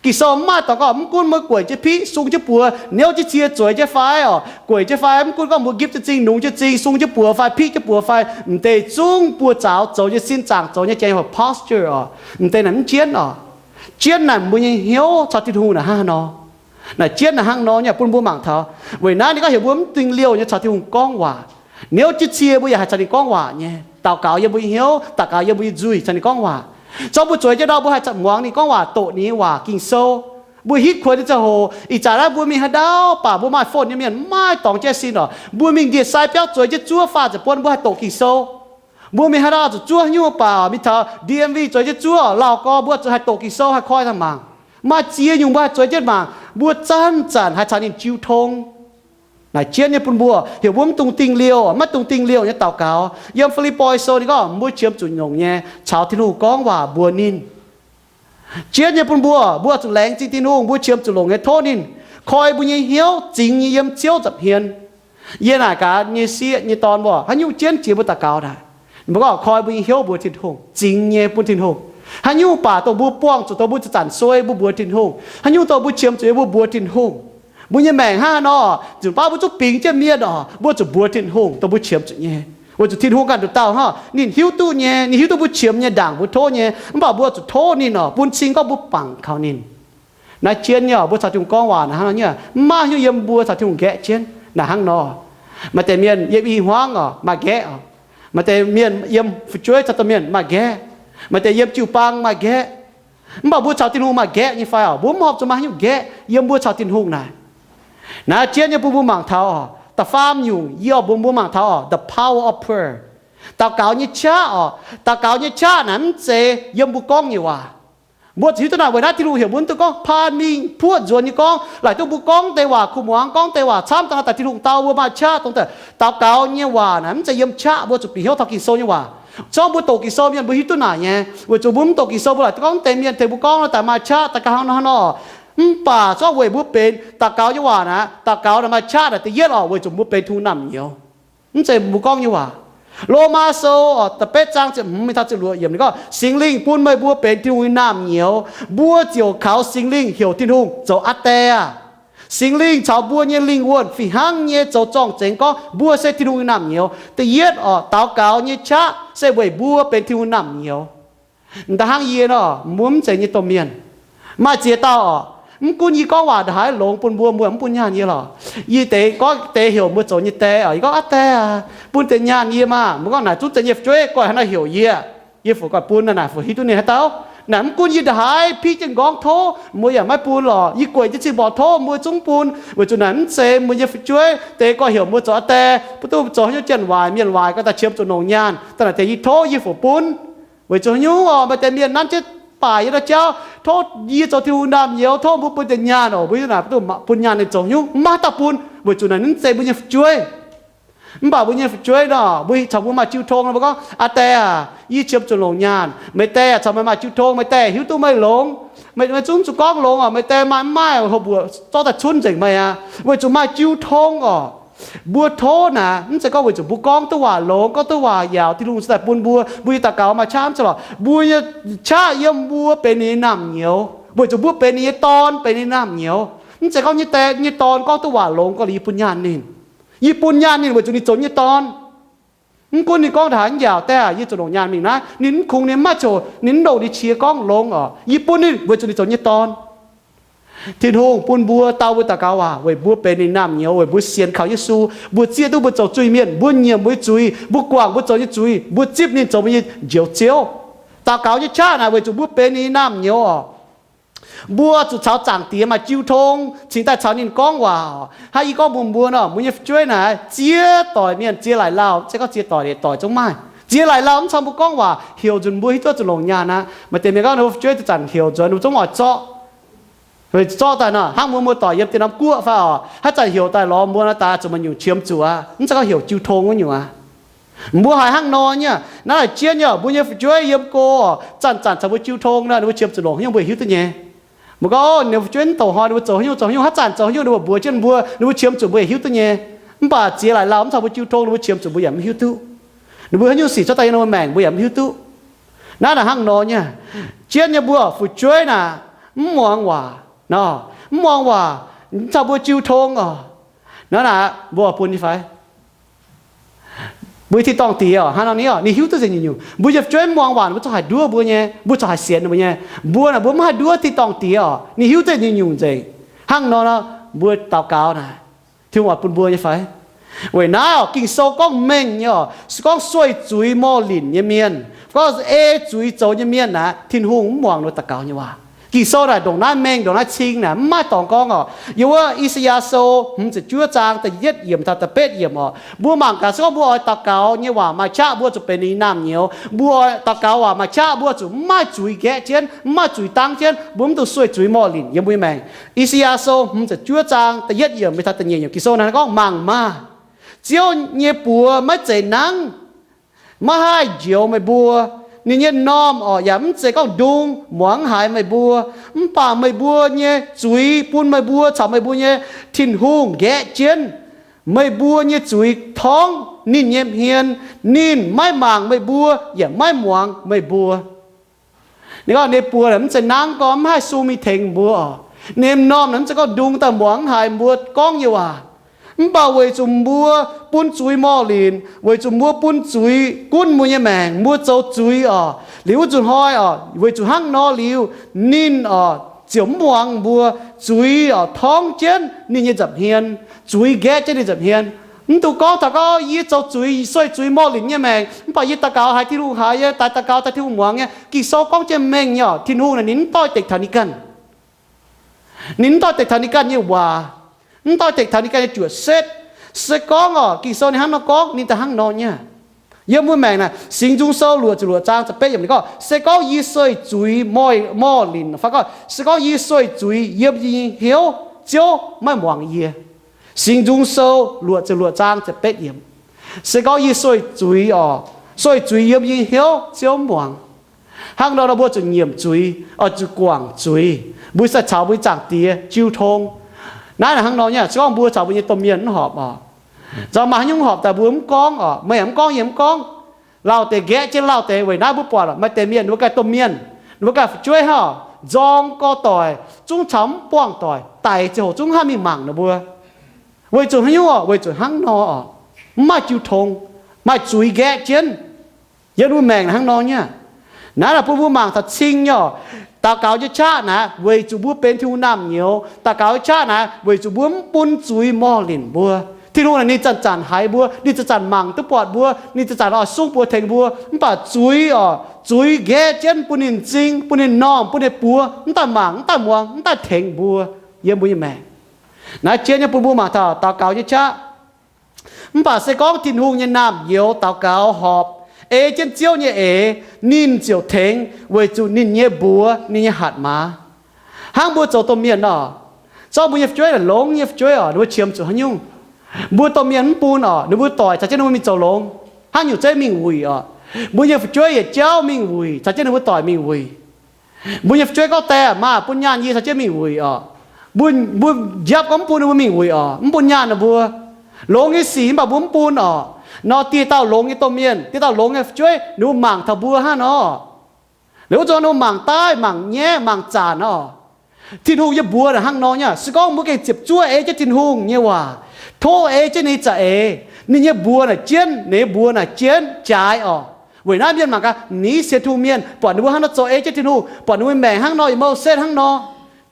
Ging-Sou mv maaih dorngx gorngv mv gunv meih gueic jienv piqv, sung jienv buoz, niouv jienv cie, zueiz jienv fai oc, gueic jienv fai, mv gunv gorngv mbuo nqipv jienv m'zing, nungx jienv m'zing, sung jienv buoz fai piqv jienv buoz fai, m'deix zungv buoz zaux zoux nyei sin zaangc zoux nyei janx-hoc posture oc, m'deix naaic mv jienv oc. Jienv naaic mbuo nyei hnyouv caux Tin-Hungh naaic hnangv haaix nor. Naaic jienv naaic hnangv nor nyei bun mbuo mangc taux. Weic naaiv ninh gorngv heuc mbuo mv dingh liouh nyei caux Tin-Hungh gorngv waac. Niouv jienv cie mbuo yaac haih caux ninh gorngv waac nyei. Daux gaux yiem mbuo nyei hnyouv, daux gaux yiem mbuo nyei nzuih caux ninh gorngv waac. Zorqv mbuo zueiz jienv ndau mbuo haih zanc muangx ninh gorngv waac, doqc ninh nyei waac Ging-Sou. Mbuo hitv kuonx nyei ziangh hoc, ih zanc naaiv mbuo mingh haaix ndau baac mbuo maaih phone nyei mienh mv maaih dorngx jienv sin oc. Mbuo mingh ndie-sai biauv zueiz jienv zuov faah ziepc buonc mbuo haih doqc Ging-Sou. Mbuo mingh haaix ndau zuqc zuov haaix nyungc baac mingh taux D M V zueiz jienv zuov, Laauh Gorx mbuo zuqc haih doqc Ging-Sou haih koi daaih mangc. Maaih ziex nyungc mbuo haih zueiz jienv mangc, mbuo zanc-zanc haih caux ninh jiu tong. Naaic jienv nyei bun mbuo heuc mbuo mv dungx dingh liouh, maiv dungx dingh liouh nyei daux gaux. Yiem Fi^lipv^poi Sou ninh gorngv mbuo qiemx zuqc longc nyei caux Tin-Hungh gorngv waac mbuox ninh. Jienv nyei bun mbuo, mbuo zuqc laengz zingh Tin-Hungh, mbuo qiemx zuqc longc nyei tov ninh koi mbuo nyei hnyouv zingx nyei yiem Ziouv nza'hmien. Yie naaic gaax nyei sieqv nyei dorn mbuo, haaix nyungc jienv jiex mbuo daux gaux naaic, mbuo gorngv koi mbuo nyei hnyouv mbuox Tin-Hungh, zingx nyei bun Tin-Hungh. Haaix nyungc baac dongh mbuo buangh zuqc, dongh mbuo zanc-zanc suei, mbuo mbuox Tin-Hungh. Haaix nyungc dongh mbuo qiemx zuqc nyei, mbuo mbuox Tin-Hungh. Mbuo nyei maengc hnangv haaix nor, nzunc baav mbuo zungv bingx jienv mienh oc, mbuo zuqc mbuox Tin-Hungh dongh mbuo qiemx zuqc nyei, weic zuqc Tin-Hungh ganh nduqc dauh hnangv, ninh hiuv duqv nyei, ninh hiuv duqv mbuo qiemx nyei, ndaangc mbuo tov nyei. Mv baac mbuo zuqc tov ninh oc, bun cing gorngv mbuo bangc kaux ninh. Naaiv jienv nyei oc, mbuo caux Tin-Hungh gorngv waac naaic hnangv nor nyei, mv maaih haaix nyungc yiem mbuo caux Tin-Hungh nqaeqv jienv naaic hnangv nor. Maaih deix mienh yiem i hmuangv oc maaih nqaeqv oc. Maaih deix mienh yiem fu'jueiv caux domh mienh maaih nqaeqv. Maaih deix yiem jiu-baang maaih nqaeqv. Mv baac mbuo caux Tin-Hungh maaih nqaeqv nyei fai oc? Mbuo mv horpc zuqc maaih haaix nyungc nqaeqv yiem mbuo caux Tin-Hungh naaic. Naaiv jienv nyei bun mbuo mangc taux oc, da'faam nyungc yie oix mbuox mbuo mangc taux oc, the power of prayer. Daux gaux nyei qaqv oc. Daux gaux nyei qaqv naaic mv zeiz yiem mbuo gorngv nyei waac. Mbuo zuqc hiuv duqv naaic, weic naaiv Tin-Hungh heuc mbuo mv dungx gorngv paan mingh puoqv nzuonx nyei gorngv. Laaic duqv mbuo gorngv deix waac, kuh muangx gorngv deix waac camv daaih, daaih Tin-Hungh dau mbuo maaih qaqv dongh deix. Daux gaux nyei waac naaic mv zeiz yiem qaqv, mbuo zuqc bieqc hnyouv taux Ging-Sou nyei waac. Zorqv mbuo doqc Ging-Sou mienh mbuo hiuv duqv naaic nyei. Weic zuqc mbuo mv doqc Ging-Sou mbuo laaic duqv gorngv deix mienh tengx mbuo gorngv daaih maaih qaqv daaih ga'hnangv nor. Mv baac zorqv weic mbuo benx daux gaux nyei waac naaic, daux gaux naaic maaih qaqv naaic da'yietv oc, weic zuqc mbuo benx Tin-Hungh naamh nyouz. Mv zeiz mbuo gorngv nyei waac. Lomaa Sou da'betv zaang ziepc hmz mingh taux ziepc luoqc yiemc ninh gorngv, Singx Lingh bun meih mbuo benx Tin-Hungh nyei naamh nyouz, mbuo ziouc kaux Singx Lingh heuc Tin-Hungh zoux Aa Die aah! Singx Lingh caux mbuo nyei lingh wuonh fih hnangv nyei zoux zorng-zengx gorngv mbuo se Tin-Hungh nyei naamh nyouz. Da'yietv oc, daux gaux nyei qaqv se weic mbuo benx Tin-Hungh naamh nyouz. M'daaih hnangv yie nor, mbuo mv zeiz nyei domh mienh. Maaih ziex dauh oc, mv gunv yie gorngv waac ndongc haaix longx bun mbuo, mbuo mv bun nyaanh yie lorqc. Yie deix gorngv deix heuc mbuo zoux nyei die oc, yie gorngv, Aa Die aah, bun deix nyaanh yie maah! Mbuo gorngv, Naaic zungv deix nyei fu'jueiv goiv haaix nor heuc yie, yie fu goiv bun naaic, fu hiuv duqv ninh haaix dauh. Naaic mv gunv yie ndongc haaix piqv jienv nqorngv tov, mbuo yaac maiv bun lorqc. Yie gueic jienv cing-mborqc tov, mbuo zungv bun, weic zuqc naaic mv zeiz mbuo nyei fu'jueiv. Deix goiv heuc mbuo zoux aa die, mbuo duqv zoux haaix nyungc jienv waaic, mienh waaic, goiv daaih qiemx zuqc longc nyaanh. Da'naaic deix yie tov, yie fu bun. Weic zuqc haaix nyungc oc? Maaih deix mienh nanv jienv baac yie naaiv jauv, tov yie zoux Tin-Hungh naamh nyouz, tov mbuo bun deix nyaanh oc. Mbuo yie naaic bun nyaanh ninh zoux nyungc, mv maaih dauh bun, weic zuqc naaic ninh mv zeiz mbuo nyei fu'jueiv. Mv baac mbuo nyei fu'jueiv nor, mbuo caux mbuo maaih jiu tong, mbuo gorngv, Aa Die aac, yie qiemx zuqc longc nyaanh. Meih die aac, caux meih maaih jiu tong, meih die hiuv duqv meih longx. Meih, meih zungv zuqc gorngv longx oc. Meih die maaih mv maaih hoc mbuoqc zorqv daaih cunv nzengc meih aqv, weic zuqc maaih jiu tong oc. Mbuo tov naaic, mv zeiz gorngv weic zuqc mbuo gorngv duqv waac longx, gorngv duqv waac yaauc, Tin-Hungh cingx daaih bun mbuo. Mbuo nyei daux gaux maaih qaqv mv zeiz lorqc. Mbuo nyei qaqv yiem mbuo benx ninh nyei naamh nyouz, weic zuqc mbuo benx ninh nyei dorn, benx ninh nyei naamh nyouz. Mv zeiz gorngv nyei die nyei dorn gorngv duqv waac longx, gorngv liuz yie bun nyaanh ninh. Yie bun nyaanh ninh weic zuqc ninh zoux nyei dorn. Mv gunv ninh gorngv ndongc haaix, Aa Die aac, yie zuqc longc nyaanh mingh naaiv, ninh mv kungx, ninh mv maaih coc, ninh mv ndongc ninh qiex gorngv longx oc. Yie bun ninh weic zuqc ninh zoux nyei dorn. Tin-Hungh bun mbuo dau mbuo daux gaux waac weic mbuo benx ninh naamh nyouz, weic mbuo sienx kaux Yesu, mbuo zieqv duqv mbuo zoux zuiz-mienh, mbuo nyiemc mbuo nyei zuiz, mbuo guangc mbuo zoux nyei zuiz, mbuo zipv ninh zoux mbuo nyei Njoux Ziouv. Daux gaux nyei qaqv naaic weic zuqc mbuo benx ninh nyei naamh nyouz oc. Mbuo zuqc caux Zaangc Diex maaih jiu tong, cingx daaih caux ninh gorngv waac. Hnangv yie gorngv mbuox mbuo nor, mbuo nyei fu'jueiv naaic ziex doic mienh, ziex laaic lauh, mv zeiz gorngv ziex doic, doic zungv maaih. Ziex laaic lauh mv caux mbuo gorngv waac, heuc nzunc mbuo hiuv duqv zuqc longc nyaanh aqv. Maaih deix mienh gorngv ninh mbuo fu'jueiv zanc-zanc heuc nzuonx, ninh mbuo zungv oix zorqv, zorqv daaih nor. Hnangv mbuo muoz-doic yiem dien norm guoqv fai oc, haaix zanc heuc daaih lorz mbuo nor, daaih zuqc maaih nyungc qiemx zuqc aqv. Mv zeiz gorngv heuc jiu tong wuov nyungc aqv. Mbuo haiz hnangv nor nyei. Naaiv laaic jienv nyei, mbuo nyei fu'jueiv yiem go oc, zanc-zanc caux mbuo jiu tong nor, ninh mbuo qiemx zuqc longc haaix nyungc mbuo yaac hiuv duqv nyei. Mbuo gorngv, ninh mbuo fu'jueiv mv douc hnoi ninh mbuo zoux haaix nyungc, zoux haaix nyungc, haaix zanc zoux haaix nyungc, ninh mbuo mbuox jienv mbuo, ninh mbuo qiemx zuqc mbuo yaac hiuv duqv nyei. Mv baac ziex laaic lauh mv caux mbuo jiu tong, ninh mbuo qiemx zuqc mbuo yaac mv hiuv duqv. Ninh mbuo haaix nyungc sic cuotv daaih yiem ninh mbuo maengc mbuo yaac mv hiuv duqv. Naaiv naaic hnangv nor nyei. Jienv nyei mbuo fu'jueiv naaic, mv muangx waac nor, mv muangx waac, mv caux mbuo jiu tong oc. Naaiv naaic mbuo bun nyei fai? Mbuo tin-dorngh diex oc, hnangv nor ni oc, ninh hiuv duqv nzengc nyungc-nyungc. Mbuo nyei fu'jueiv mv muangx waac, mbuo corc haih nduov mbuo nyei, mbuo corc haih sienx ninh mbuo nyei. Mbuo naaic mbuo mv haih nduov tin-dorngh diex oc, ninh hiuv duqv nyungc-nyungc nzengc. Hnangv nor nor, mbuo daux gaux naaic, Tin-Hungh oix bun mbuo nyei fai? Weic naaiv oc, Ging-Sou gorngv mengh nyei oc, se gorngv sueih zuiz morh linc nyei mienh, gorngv ei zuiz zoux nyei mienh naaic, Tin-Hungh mv muangx ninh daux gaux nyei waac. Ging-Sou naaic ndongc naaiv mengh, ndongc naaiv cing naaic, mv maaih dorngx gorngv oc. Yiem wuov I^saa^yaa Sou hmz ziepc juov zaang da'yietv yiemc taux da'betv yiemc oc, mbuo mangc gaax, se gorngv mbuo oix daux gaux nyei waac maaih qaqv, mbuo zuqc benx ninh nyei naamh nyouz. Mbuo oix daux gaux waac maaih qaqv, mbuo zuqc mv maaih zuiz nqaeqv jienv, mv maaih zuiz dangv jienv, mbuo mv dungx sueih zuiz morh linc yiem mbuo nyei maengc. I^saa^yaa Sou hmz ziepc juov zaang da'yietv yiemc mingh taux da'nyeic yiemc, Ging-Sou naaiv gorngv, Mangc maah! Ziouv nyei buoz maiv zeiz nangv, maiv haih njoux meih mbuo. Ninh nyei m'normh orqc, yaac mv zeiz gorngv ndung, muangx mv haiz meih mbuo. Mv baac meih mbuo nyei zuiz bun meih mbuo caux meih mbuo nyei Tin-Hungh nqaeqv jienv. Meih mbuo nyei zuiz torngv ninh nyei hmien. Ninh maiv mangc meih mbuo yaac maiv muangx meih mbuo. Ninh gorngv ninh buoz naaic mv zeiz nangv gorngv mv haih sung mingh tengx mbuo oc. Ninh m'normh naaic mv zeiz gorngv ndung daaih muangx mv haiz mbuo gorngv nyei waac. Mv baac weic zuqc mbuo bun zuiz morh linc, weic zuqc mbuo bun zuiz gunv mbuo nyei maengc, mbuo zoux zuiz oc. Liuz wuov nzunc hnoi oc, weic zuqc hnangv nor liuz, ninh oc ziouc mv muangx mbuo. Zuiz oc torngv jienv ninh nyei nza'hmien, zuiz nqaeqv jienv ninh nza'hmien. Mv dungx gorngv taux gorngv, Yie zoux zuiz, sueih zuiz morh linc nyei maengc, mv baac yie daux gaux haiz Tin-Hungh haiz, yie daaih daux gaux daaih Tin-Hungh muangx nyei. Ging-Sou gorngv jienv mengh nyei oc, Tin-Hungh naaic ninh mv doix-dekc taux ninh ganh. Ninh mv doix-dekc taux ninh ganh nyei waac, mv doix-dekc taux ninh ganh nyei juoqc setv. Se gorngv oc, Ging-Sou ninh hnangv nor gorngv, ninh daaih hnangv nor nyei. Yiem mbuo maengc naaic, Singx Nzung Sou luoqc ziepc luoqc zaang ziepc betv yiemc ninh gorngv, Se gorngv yie sueih zuiz morh, morh linc, fai gorngv, se gorngv yie sueih zuiz yiem yie nyei hnyouv, Ziouv maiv muangx yie. Singx Nzung Sou luoqc ziepc luoqc zaang ziepc betv yiemc. Se gorngv yie sueih zuiz oc, sueih zuiz yiem yie nyei hnyouv, Ziouv mv muangx. Hnangv nor nor mbuo zuqc nyiemc zuiz, oix zuqc guangc zuiz. Mbuo sai caux mbuo nyei Zaangc Diex jiu tong. Naaiv naaic hnangv nor nyei, se gorngv mbuo caux mbuo nyei domh mienh mv horpc oc, nzauh maaih haaix nyungc horpc daaih mbuo mv gorngv oc, meih yaac mv gorngv, yie mv gorngv. Lauh deix nqaeqv jienv lauh deix. Weic naaiv mbuo buatc maaih deix mienh ninh mbuo ganh domh mienh, ninh mbuo ganh fu'jueiv hnangv, nzorng gorx doic, zungv caux mv buangh doic, daic ziangh hoc zungv hnangv mingh mangc ninh mbuo. Weic zuqc haaix nyungc oc? Weic zuqc hnangv nor oc, mv maaih jiu tong, maaih zuiz nqaeqv jienv. Yiem mbuo maengc hnangv nor nyei. Naaiv naaic bun mbuo mangc taux cing nyei oc. Daux gaux nyei qaqv naaic weic zuqc mbuo benx Tin-Hungh naamh nyouz. Daux gaux nyei qaqv naaic weic zuqc mbuo mv bun zuiz morh linc mbuo. Tin-Hungh naaic ninh zanc-zanc haiz mbuo, ninh zanc-zanc mangc duqv buatc mbuo, ninh zanc-zanc oix sung buoz tengx mbuo. Mv baac zuiz oc, zuiz nqaeqv jienv bun ninh m'zing, bun ninh m'normh, bun ninh buoz, mv daaih mangc, mv daaih muangx, mv daaih tengx mbuo yiem mbuo nyei maengc. Naaiv jienv nyei bun mbuo mangc taux daux gaux nyei qaqv. Mv baac se gorngv Tin-Hungh nyei naamh nyouz daux gaux horpc, ei jienv Ziouv nyei eix, ninh ziouc tengx, weic zuqc ninh nyei mbuox, ninh nyei hatc maaz. Hnangv mbuo zoux domh mienh nor, zorqv mbuo nyei fu'jueiv longx nyei fu'jueiv oc, ninh mbuo qiemx zuqc haaix nyungc? Mbuo domh mienh mv bun oc, ninh mbuo doic caux jienv ninh mbuo mingh zoux longx, hnangv nyungc zeiv mingh wuic oc. Mbuo nyei fu'jueiv yietc jauv mingh wuic, caux jienv ninh mbuo doic mingh wuic. Mbuo nyei fu'jueiv gorngv, Diex, maa, bun nyaanh yie caux jienv mingh wuic oc. Mbuo, mbuo njapv gorngv mv bun ninh mbuo mingh wuic oc, mv bun nyaanh ninh mbuo. Longx nyei sic mv baac mbuo mv bun oc. Nor dieh dauh longx nyei domh mienh, dieh dauh longx nyei fu'jueiv, ninh mbuo mangc taux mbuo hnangv nor. Liuz wuov zanc ninh mbuo mangc daaih, mangc nyaiv, mangc zanc oc. Tin-Hungh nyei mbuox naaic hnangv nor nyei. Se gorngv mbuo gengh ziepc zuoqv ei jienv Tin-Hungh nyei waac, tov ei jienv ninh za'eix, ninh nyei mbuox naaic jienv, ninh nyei mbuox naaic jienv jaaix oc. Weic naaiv mienh mangc gaax, ninh sienx Tin-Hungh mienh, buatc ninh mbuo hnangv nor zoux ei jienv Tin-Hungh, buatc ninh mbuo maengc hnangv nor, Moses hnangv nor.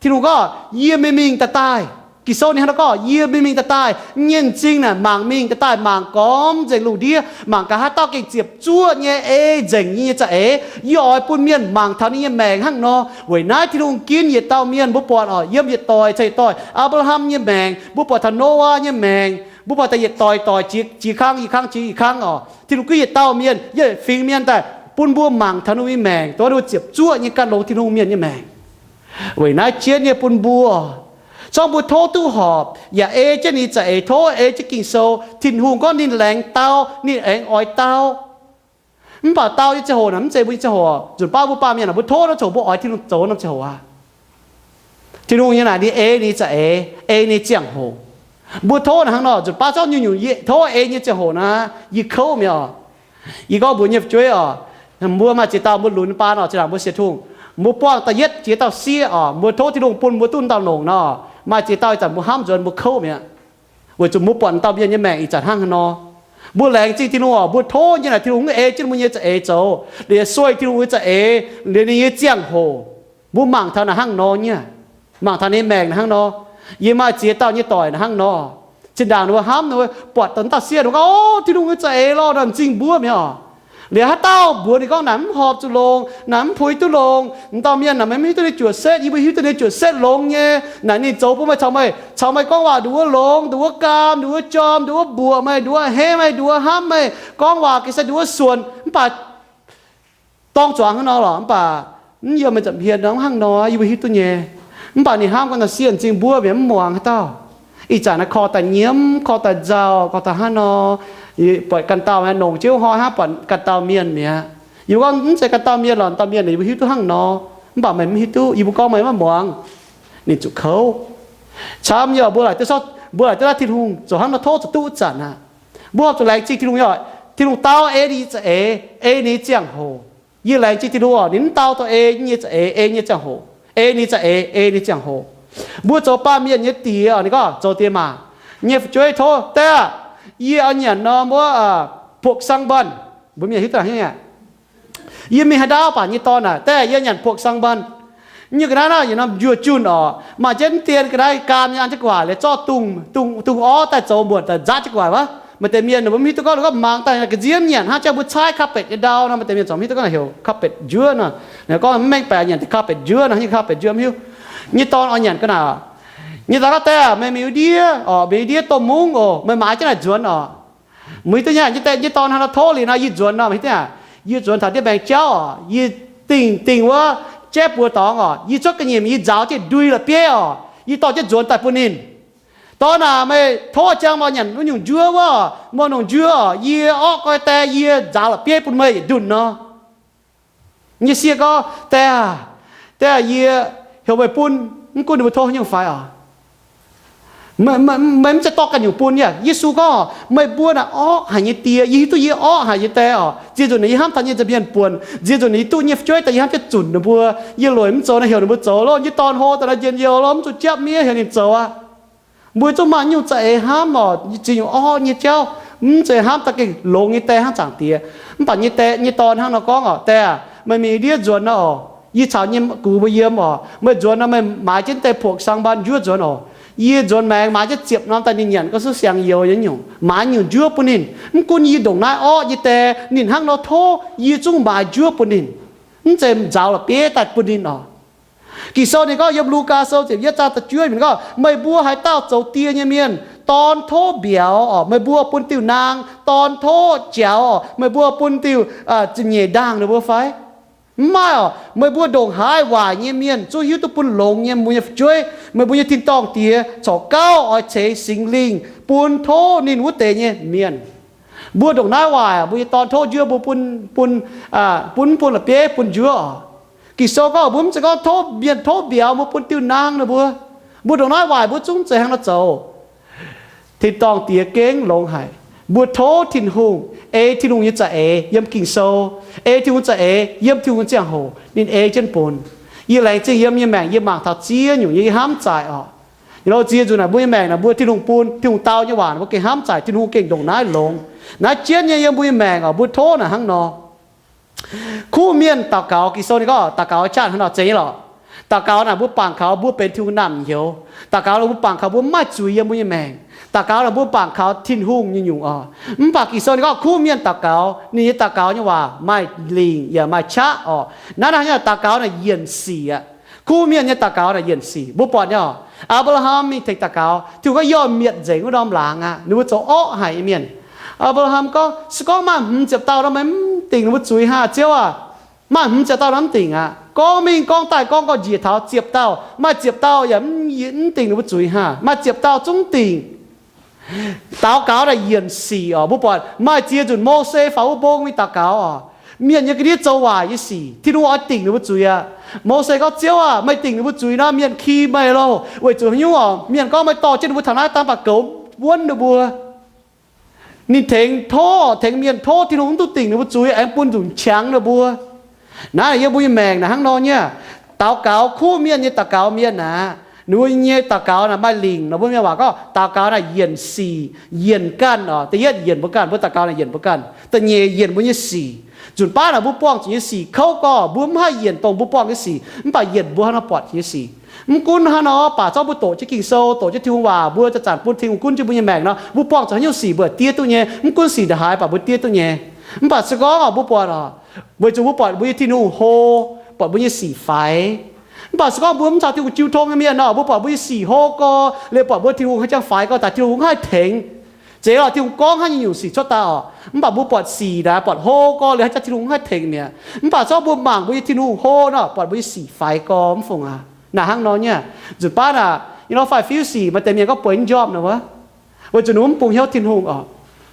Tin-Hungh gorngv, Yie mingh mingh daaih daaih. Ging-Sou ninh hnangv nor gorngv, Yie mingh mingh daaih daaih. Nyei m'zing naaic mangc mingh daaih daaih, mangc gormx nzengc lungh ndiev, mangc gaax haaix dauh gengh ziepc zuoqv nyei ei nzengc yie nyei za'eix, yie oix bun mienh mangc taux ninh nyei maengc hnangv nor. Weic naaiv Tin-Hungh ginv yietc dauh mienh, mbuo buatc oc, yiem yietc doic caux yietc doic, Apc^laa^ham nyei maengc, mbuo buatc taux Noyaa nyei maengc, mbuo buatc taux yietc doic doic jiex, jiex kangv, yietc kangv jiex yietc kangv oc. Tin-Hungh gunv yietc dauh mienh, yietc fingx mienh daaih bun mbuo mangc taux ninh nyei maengc, dongh ninh mbuo ziepc zuoqv nyei gan longx Tin-Hungh mienh nyei maengc. Weic naaiv jienv nyei bun mbuo, zorngv mbuo tov duqv horpc, yaac ei jienv ninh za'eix, tov ei jienv Ging-Sou. Tin-Hungh gorngv ninh laengz dau, ninh aengx oix dau. Mv baac dau nyei ziangh hoc naaic mv zeiz mbuo nyei ziangh hoc. Nzunc baav mbuo baamh mienh naaic, mbuo tov naaiv ziangh hoc, mbuo oix Tin-Hungh zoux norm ziangh hoc aqv. Tin-Hungh nyei naaic ninh ei ninh za'eix, ei ninh ziangh hoc. Mbuo tov naaic hnangv nor, nzunc baav zorngv nyungc-nyungc yie tov ei nyei ziangh hoc naaic, yie kouv mi'aqv oc. Yie gorngv mbuox nyei fu'jueiv oc, mbuo maaih ziex dauh mbuo lunx nyei baan oc, zinh ndaangc mbuo sienx Tin-Hungh, mbuo buangh da'yietv jiex dauh sieqv oc, mbuo tov Tin-Hungh bun mbuo duqv dauh longc nor, maaih ziex dauh ih zanc mbuo hnamv nzuonx mbuo kouv mi'aqv. Weic zuqc mbuo buatc dauh mienh nyei maengc ih zanc hnangv haaix nor. Mbuo laengz zingh Tin-Hungh oc, mbuo tov nyei naaic Tin-Hungh mv ei jienv mbuo nyei za'eix zoux. Liuz sueih Tin-Hungh nyei za'eix, liuz ninh nyei ziangh hoc, mbuo mangc taux naaic hnangv nor nyei. Mangc taux ninh maengc naaic hnangv nor. Yie maaih ziex dauh nyei doic naaic hnangv nor. Zinh ndaangc ninh mbuo hnamv, ninh mbuo buatc dauh sieqv, ninh mbuo gorngv, O, Tin-Hungh nyei za'eix lorh, naaic m'zing mbuov mi'aqv oc. Liuz haaix dauh mbuox ninh gorngv, Naaic mv horpc zuqc longc, naaic mv puix duqv longc, m'dauh mienh naaic meih mv hiuv duqv ninh juoqc setv, yie mbuo hiuv duqv ninh juoqc setv longx nyei. Naaic ninh zoux bun meih caux meih, caux meih gorngv waac nduqc wuov longx, nduqc wuov gaam, nduqc wuov jorm, nduqc wuov mbuoqc meih, nduqc wuov henv meih, nduqc wuov hnamv meih, gorngv waac ga'sie nduqc wuov suonc. Mv baac dorng zuangx hnangv nor lorqc, mv baac mv yiem meih nza'hmien nor, mv hnangv nor, yie mbuo hiuv duqv nyei. Mv baac ninh hnamv gorngv naaic sieqv m'zing mbuov mi'aqv, mv muangx haaix dauh. Ih zanc naaic korv daaih nyiemv, korv daaih nzauh, korv daaih hnangv nor, buatc ganh dauh nongc jienv hnoi hnangv buatc ganh dauh mienh mi'aqv. Yie mbuo gorngv mv zeiz ganh dauh mienh lorqc, dauh mienh yie mbuo hiuv duqv hnangv nor. Mv baac meih mv hiuv duqv, yie mbuo gorngv meih maiv muangx. Ninh zuqc kouv. Camv nyei oc, mbuo laaic duqv, mbuo laaic duqv naaiv Tin-Hungh zoux hnangv nor tov zuqc duqv zanc aqv. Mbuo horpc zuqc laengz zingh Tin-Hungh nyei oc. Tin-Hungh dau ei ninh nyei za'eix, ei ninh nyei ziangh hoc. Yie laengz zingh Tin-Hungh oc, ninh mv dau dorh ei nyei za'eix, ei nyei ziangh hoc, ei ninh nyei za'eix, ei ninh nyei ziangh hoc. Mbuo zoux baamh mienh nyei diex oc, ninh gorngv zoux diex maac nyei fu'jueiv tov, Diex aah, yie oix nyanc norm wuov, buoqc sang mbanh. Mbuo mienh hiuv duqv hnangv haaix nyungc? Yie mingh haaix ndaauv baac nyei dorn aah, Diex aah, yie nyanc buoqc sang mbanh. Nyei ga'naaiv naaiv yietc norm njuov junh oc, maaih jienv dien ga'naaiv gaam nyei an jienv gu'nguaaic liuz zorqv dungz, dungz, dungz orv daaih zoux mbuonc daaih nzaatv jienv gu'nguaaic wuov. Maaih deix mienh ninh mbuo mv hiuv duqv gorngv, ninh gorngv mangc daaih ga'nziev nyanc hnangv, jangx mbuo caaiv carpet nyei ndau nor, maaih deix mienh corc mv hiuv duqv gorngv heuc carpet njuov nor. Ninh gorngv mv mengh baeqc nyanc deix carpet njuov nor, hnyouv carpet njuov mv hiuv. Nyei dorn oix nyanc ga'naaiv. Nyei dorn gorngv, Diex aah, meih mingh ndiev oc, mingh ndiev domh mungv oc, meih maaiz jienv naaic nzuonx oc. Mv hiuv duqv nyei, nyei dorn hnangv nor tov liuz nor, yie nzuonx nor, mv hiuv duqv aqv. Yie nzuonx taux ndiev maengx jauv oc, yie dingh dingh wuov jaiv buoz dorngx oc, yie cuotv ga'nyiec yie nzaaux jienv ndui la'bieiv oc, yie dorh jienv nzuonx daaih bun ninh. Dorn aah, meih tov jangx meih nyanc wuov nyungc njuov wuov, meih nongc njuov oc, yie orqv goi die, yie nzaaux la'bieiv bun meih yietc ndunh nor. Nyei sieqv gorngv, Die aah, die aah, yie heuc meih bun, mv gunv ninh mbuo tov haaix nyungc fai oc. Meih mv zeiz dorh ganh nyungc bun yaac. Yesu gorngv, meih mbuo naaic orqv haic nyei die, yie hiuv duqv yie orqv haic nyei die oc. Ziex nzunc naaic yie hnamv taux nyei nza'hmien buonc, ziex nzunc naaic yie duqv nyei fu'jueiv daaih yie hnamv jienv zunc ninh mbuo. Yie lueic mv zoux naaic heuc ninh mbuo zoux loh, nyei dorn hlo daaih naaic njien-youh loh, mv zuqc japv miev heuc ninh zoux aqv. Mbuo zungv maaih nyungc za'eix hnamv oc, ziex nyungc orqv nyei jauv, mv zeiz hnamv daaih gengh longx nyei die hnangv zaangc diex. Mv baac nyei die, nyei dorn hnangv nor gorngv oc, Die aah, meih mingh ndiev nzuonx nor oc, yie caux nyei gux mbuo yiem oc, meih nzuonx nor meih maaiz jienv deix puoqc sang mbaan njuov nzuonx oc. Yie nzuonx maengx maaiz jienv ziepc norm daaih ninh nyanc gauh suv siangx youz nyei nyungc, maaiz nyungc njuov bun ninh. Mv gunv yie ndongc naaiv orqv nyei die, ninh hnangv nor tov, yie zungv maaiz njuov bun ninh, mv zeiz nzaaux la'bieiv daaih bun ninh oc. Ging-Sou ninh gorngv yiem Lugaa Sou ziepc yietv zaang da'juov ninh gorngv, Meih mbuo haaix dauh zoux die nyei mienh, dorn tov mbiauz oc, meih mbuo bun diuh naang. Dorn tov jaux oc, meih mbuo bun diuh ziepc nyeic ndaangh ninh mbuo fai? Mv maaih oc. Meih mbuo ndongc haaix waaic nyei mienh, zuqc hiuv duqv bun longx nyei mbuo nyei fu'jueiv, meih mbuo nyei tin-dorngh Diex corc gauh oix ceix Singx Lingh bun tov ninh wuov deix nyei mienh. Mbuo ndongc naaiv waaic, mbuo nyei dorn tov njuov, mbuo bun, bun, bun, bun la'bieiv, bun njuov oc. Ging-Sou gorngv mbuo mv zeiz gorngv tov mienh tov mbiauz, mbuo bun diuh naang ninh mbuo. Mbuo ndongc naaiv waaic mbuo zungv zeiz hnangv nor zoux. Tin-dorngh Diex gengh longx haic. Mbuo tov Tin-Hungh, ei Tin-Hungh nyei za'eix yiem Ging-Sou, ei Tin-Hungh za'eix yiem Tin-Hungh ziangh hoc ninh ei jienv bun. Yie laengz zingh yiem yie maengc yie mangc taux ziex nyungc nyei yie hnamv zaaic oc. Yie lo ziex nzunc naaic mbuo nyei maengc naaic mbuo Tin-Hungh bun, Tin-Hungh dau nyei waac naaic mbuo gengh hnamv zaaic, Tin-Hungh gengh ndongc naaiv longx. Naaiv jienv nyei yiem mbuo nyei maengc oc, mbuo tov naaic hnangv nor. Kuv mienh daux gaux, Ging-Sou ninh gorngv daux gaux qaqv hnangv nor zeiz nyei lorqc. Daux gaux naaic mbuo bangc kaux mbuo benx Tin-Hungh naamh nyouz. Daux gaux naaic mbuo bangc kaux mbuo mv maaih zuiz yiem mbuo nyei maengc. Daux gaux naaic mbuo bangc kaux Tin-Hungh nyei nyungc oc. Mv baac Ging-Sou ninh gorngv kuv mienh daux gaux, ninh nyei daux gaux nyei waac maaih lingc yaac maaih qaqv oc. Naaiv naaic daux gaux naaic yienc sic aqv. Kuv mienh nyei daux gaux naaic yienc sic. Mbuo buatc nyei oc, Apc^laa^ham mingh tengx daux gaux, Tin-Hungh gorngv yie oix mietc nzengc wuov norm laangz aqv, ninh mbuo zoux orqv haic nyei mienh. Apc^laa^ham gorngv, se gorngv maaih hmz ziepc dauh nor, meih mv dingc ninh mbuo zuiz haav, Ziouv aah? Maaih hmz ziepc dauh nor mv dingc aqv. Gorngv mingh gorngv daaih gorngv gau njiec taux ziepc dauh, maaih ziepc dauh yaac mv, mv dingc ninh mbuo zuiz haav, maaih ziepc dauh zungv dingc. Daux gaux naaic yienc sic oc. Mbuo buatc maaih ziex nzunc Mose faaux wuov mbong mingh daux gaux oc, mienh nyei ga'ndiev zoux waaic nyei sic, Tin-Hungh oix dingc ninh mbuo zuiz aqv. Mose gorngv, Ziouv aah, meih dingc ninh mbuo zuiz nor, mienh ki meih loh. Weic zuqc haaix nyungc oc? Mienh gorngv meih dorh jienv ninh mbuo taux naaiv dangh baac goux wuonv ninh mbuo. Ninh tengx tov, tengx mienh tov Tin-Hungh mv duqv dingc ninh mbuo zuiz, aengx bun nzunc qangx ninh mbuo. Naaiv yiem mbuo nyei maengc naaic hnangv nor nyei. Daux gaux, kuv mienh nyei daux gaux mienh aqv, ninh mbuo nyei daux gaux naaic maaih lingc nor. Mbuo mienh waac gorngv daux gaux naaic yienc sic, yienc ganh oc. Da'yietv yienc mbuo ganh, mbuo daux gaux naaic yienc mbuo ganh. Da'nyeic yienc mbuo nyei sic. Nzunc baav naaic mbuo buangh zuqc nyei sic kouv gorx, mbuo mv haih yienc dongh mbuo buangh nyei sic, mv baac yienc mbuo hnangv nor buatc nyei sic. Mv gunv hnangv nor baac, zorqv mbuo doqc jienv Ging-Sou, doqc jienv Tin-Hungh waac, mbuo zanc-zanc bun Tin-Hungh gunv jienv mbuo nyei maengc nor, mbuo buangh zuqc haaix nyungc sic mbuo diev duqv nyei. Mv gunv sic ndongc haaix baac mbuo diev duqv nyei. Mv baac se gorngv mbuo buatc oc, weic zuqc mbuo buatc mbuo nyei Tin-Hungh hlo, buatc mbuo nyei sic faix. Mv baac se gorngv mbuo mv caux Tin-Hungh jiu tong nyei mienh nor, mbuo buatc mbuo nyei sic hlo gorx, liuz buatc mbuo Tin-Hungh haaix jangx faix gorx daaih Tin-Hungh mv haih tengx. Zeiz lorqc, Tin-Hungh gorngv haaix nyungc sic cuotv daaih oc, mv baac mbuo buatc sic naaic buatc hlo gorx liuz haaix jangx Tin-Hungh mv haih tengx mi'aqv. Mv baac se gorngv mbuo mangc mbuo nyei Tin-Hungh hlo nor, buatc mbuo nyei sic faix gorx mv fungc aqv. Naaic hnangv nor nyei. Nzunc baav naaic, nyei nor faix-fiuv sic maaih deix mienh gorngv bueix mv njormh nor wuov, weic zuqc ninh mv bungx hnyouv Tin-Hungh oc.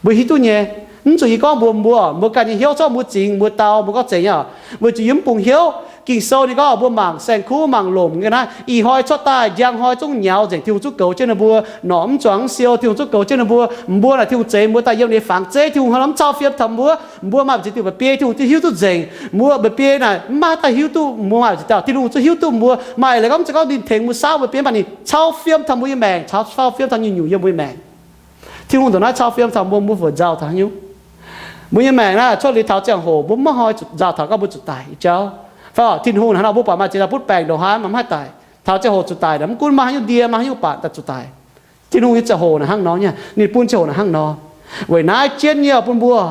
Mbuo hiuv duqv nyei. Mv zuqc yie gorngv mbuox mbuo, mbuo ganh nyei hnyouv zorqv mbuo zingx mbuo dau, mbuo gorngv zeiz nyei oc. Weic zuqc yie mv bungx hnyouv. Ging-Sou ninh gorngv mbuo mangc saeng-kuv mangc lomc nyei naaiv, ih hnoi cuotv daaih njang hnoi zungv nyaux nzengc, Tin-Hungh zungv goux jienv ninh mbuo. Norqc mv zuangx mv siou, Tin-Hungh zungv goux jienv ninh mbuo. Mbuo naaic Tin-Hungh zeix mbuo daaih yiem ninh nyei fangx zeiv, Tin-Hungh hnangv nor mv cau fiem taux mbuo. Mbuo maaih mbu'ziex diuh mba'biei Tin-Hungh zungv hiuv duqv nzengc. Mbuo mba'biei naaic mv maaih haaix dauh hiuv duqv, mbuo maaih mbu'ziex dauh Tin-Hungh zungv hiuv duqv mbuo. Maaih leiz gorngv mv zeiz gorngv ninh tengx mbuo saauv mba'biei, mv baac ninh cau fiem taux mbuo nyei maengc, cau, cau fiem taux nyungc-nyungc yiem mbuo nyei maengc. Tin-Hungh ndongc naaiv cau fiem taux mbuo, mbuo fu'nzoih nzauh taux haaix nyungc? Mbuo nyei maengc naaiv cuotv liuz taux ziangh hoc mbuo mv maaih hnoi zuqc nzauh taux gorngv mbuo zuqc daic nyei jauv. Fai oc, Tin-Hungh hnangv nor mbuo buatc maaih ziex dauh butv baengc ndongc haaix mv haih daic, taux ziangh hoc zuqc daic naaic, mv gunv maaih haaix nyungc ndie, maaih haaix nyungc baac daaih zuqc daic. Tin-Hungh nyei ziangh hoc naaic hnangv nor nyei, ninh bun ziangh hoc naaic hnangv nor. Weic naaiv jienv nyei bun mbuo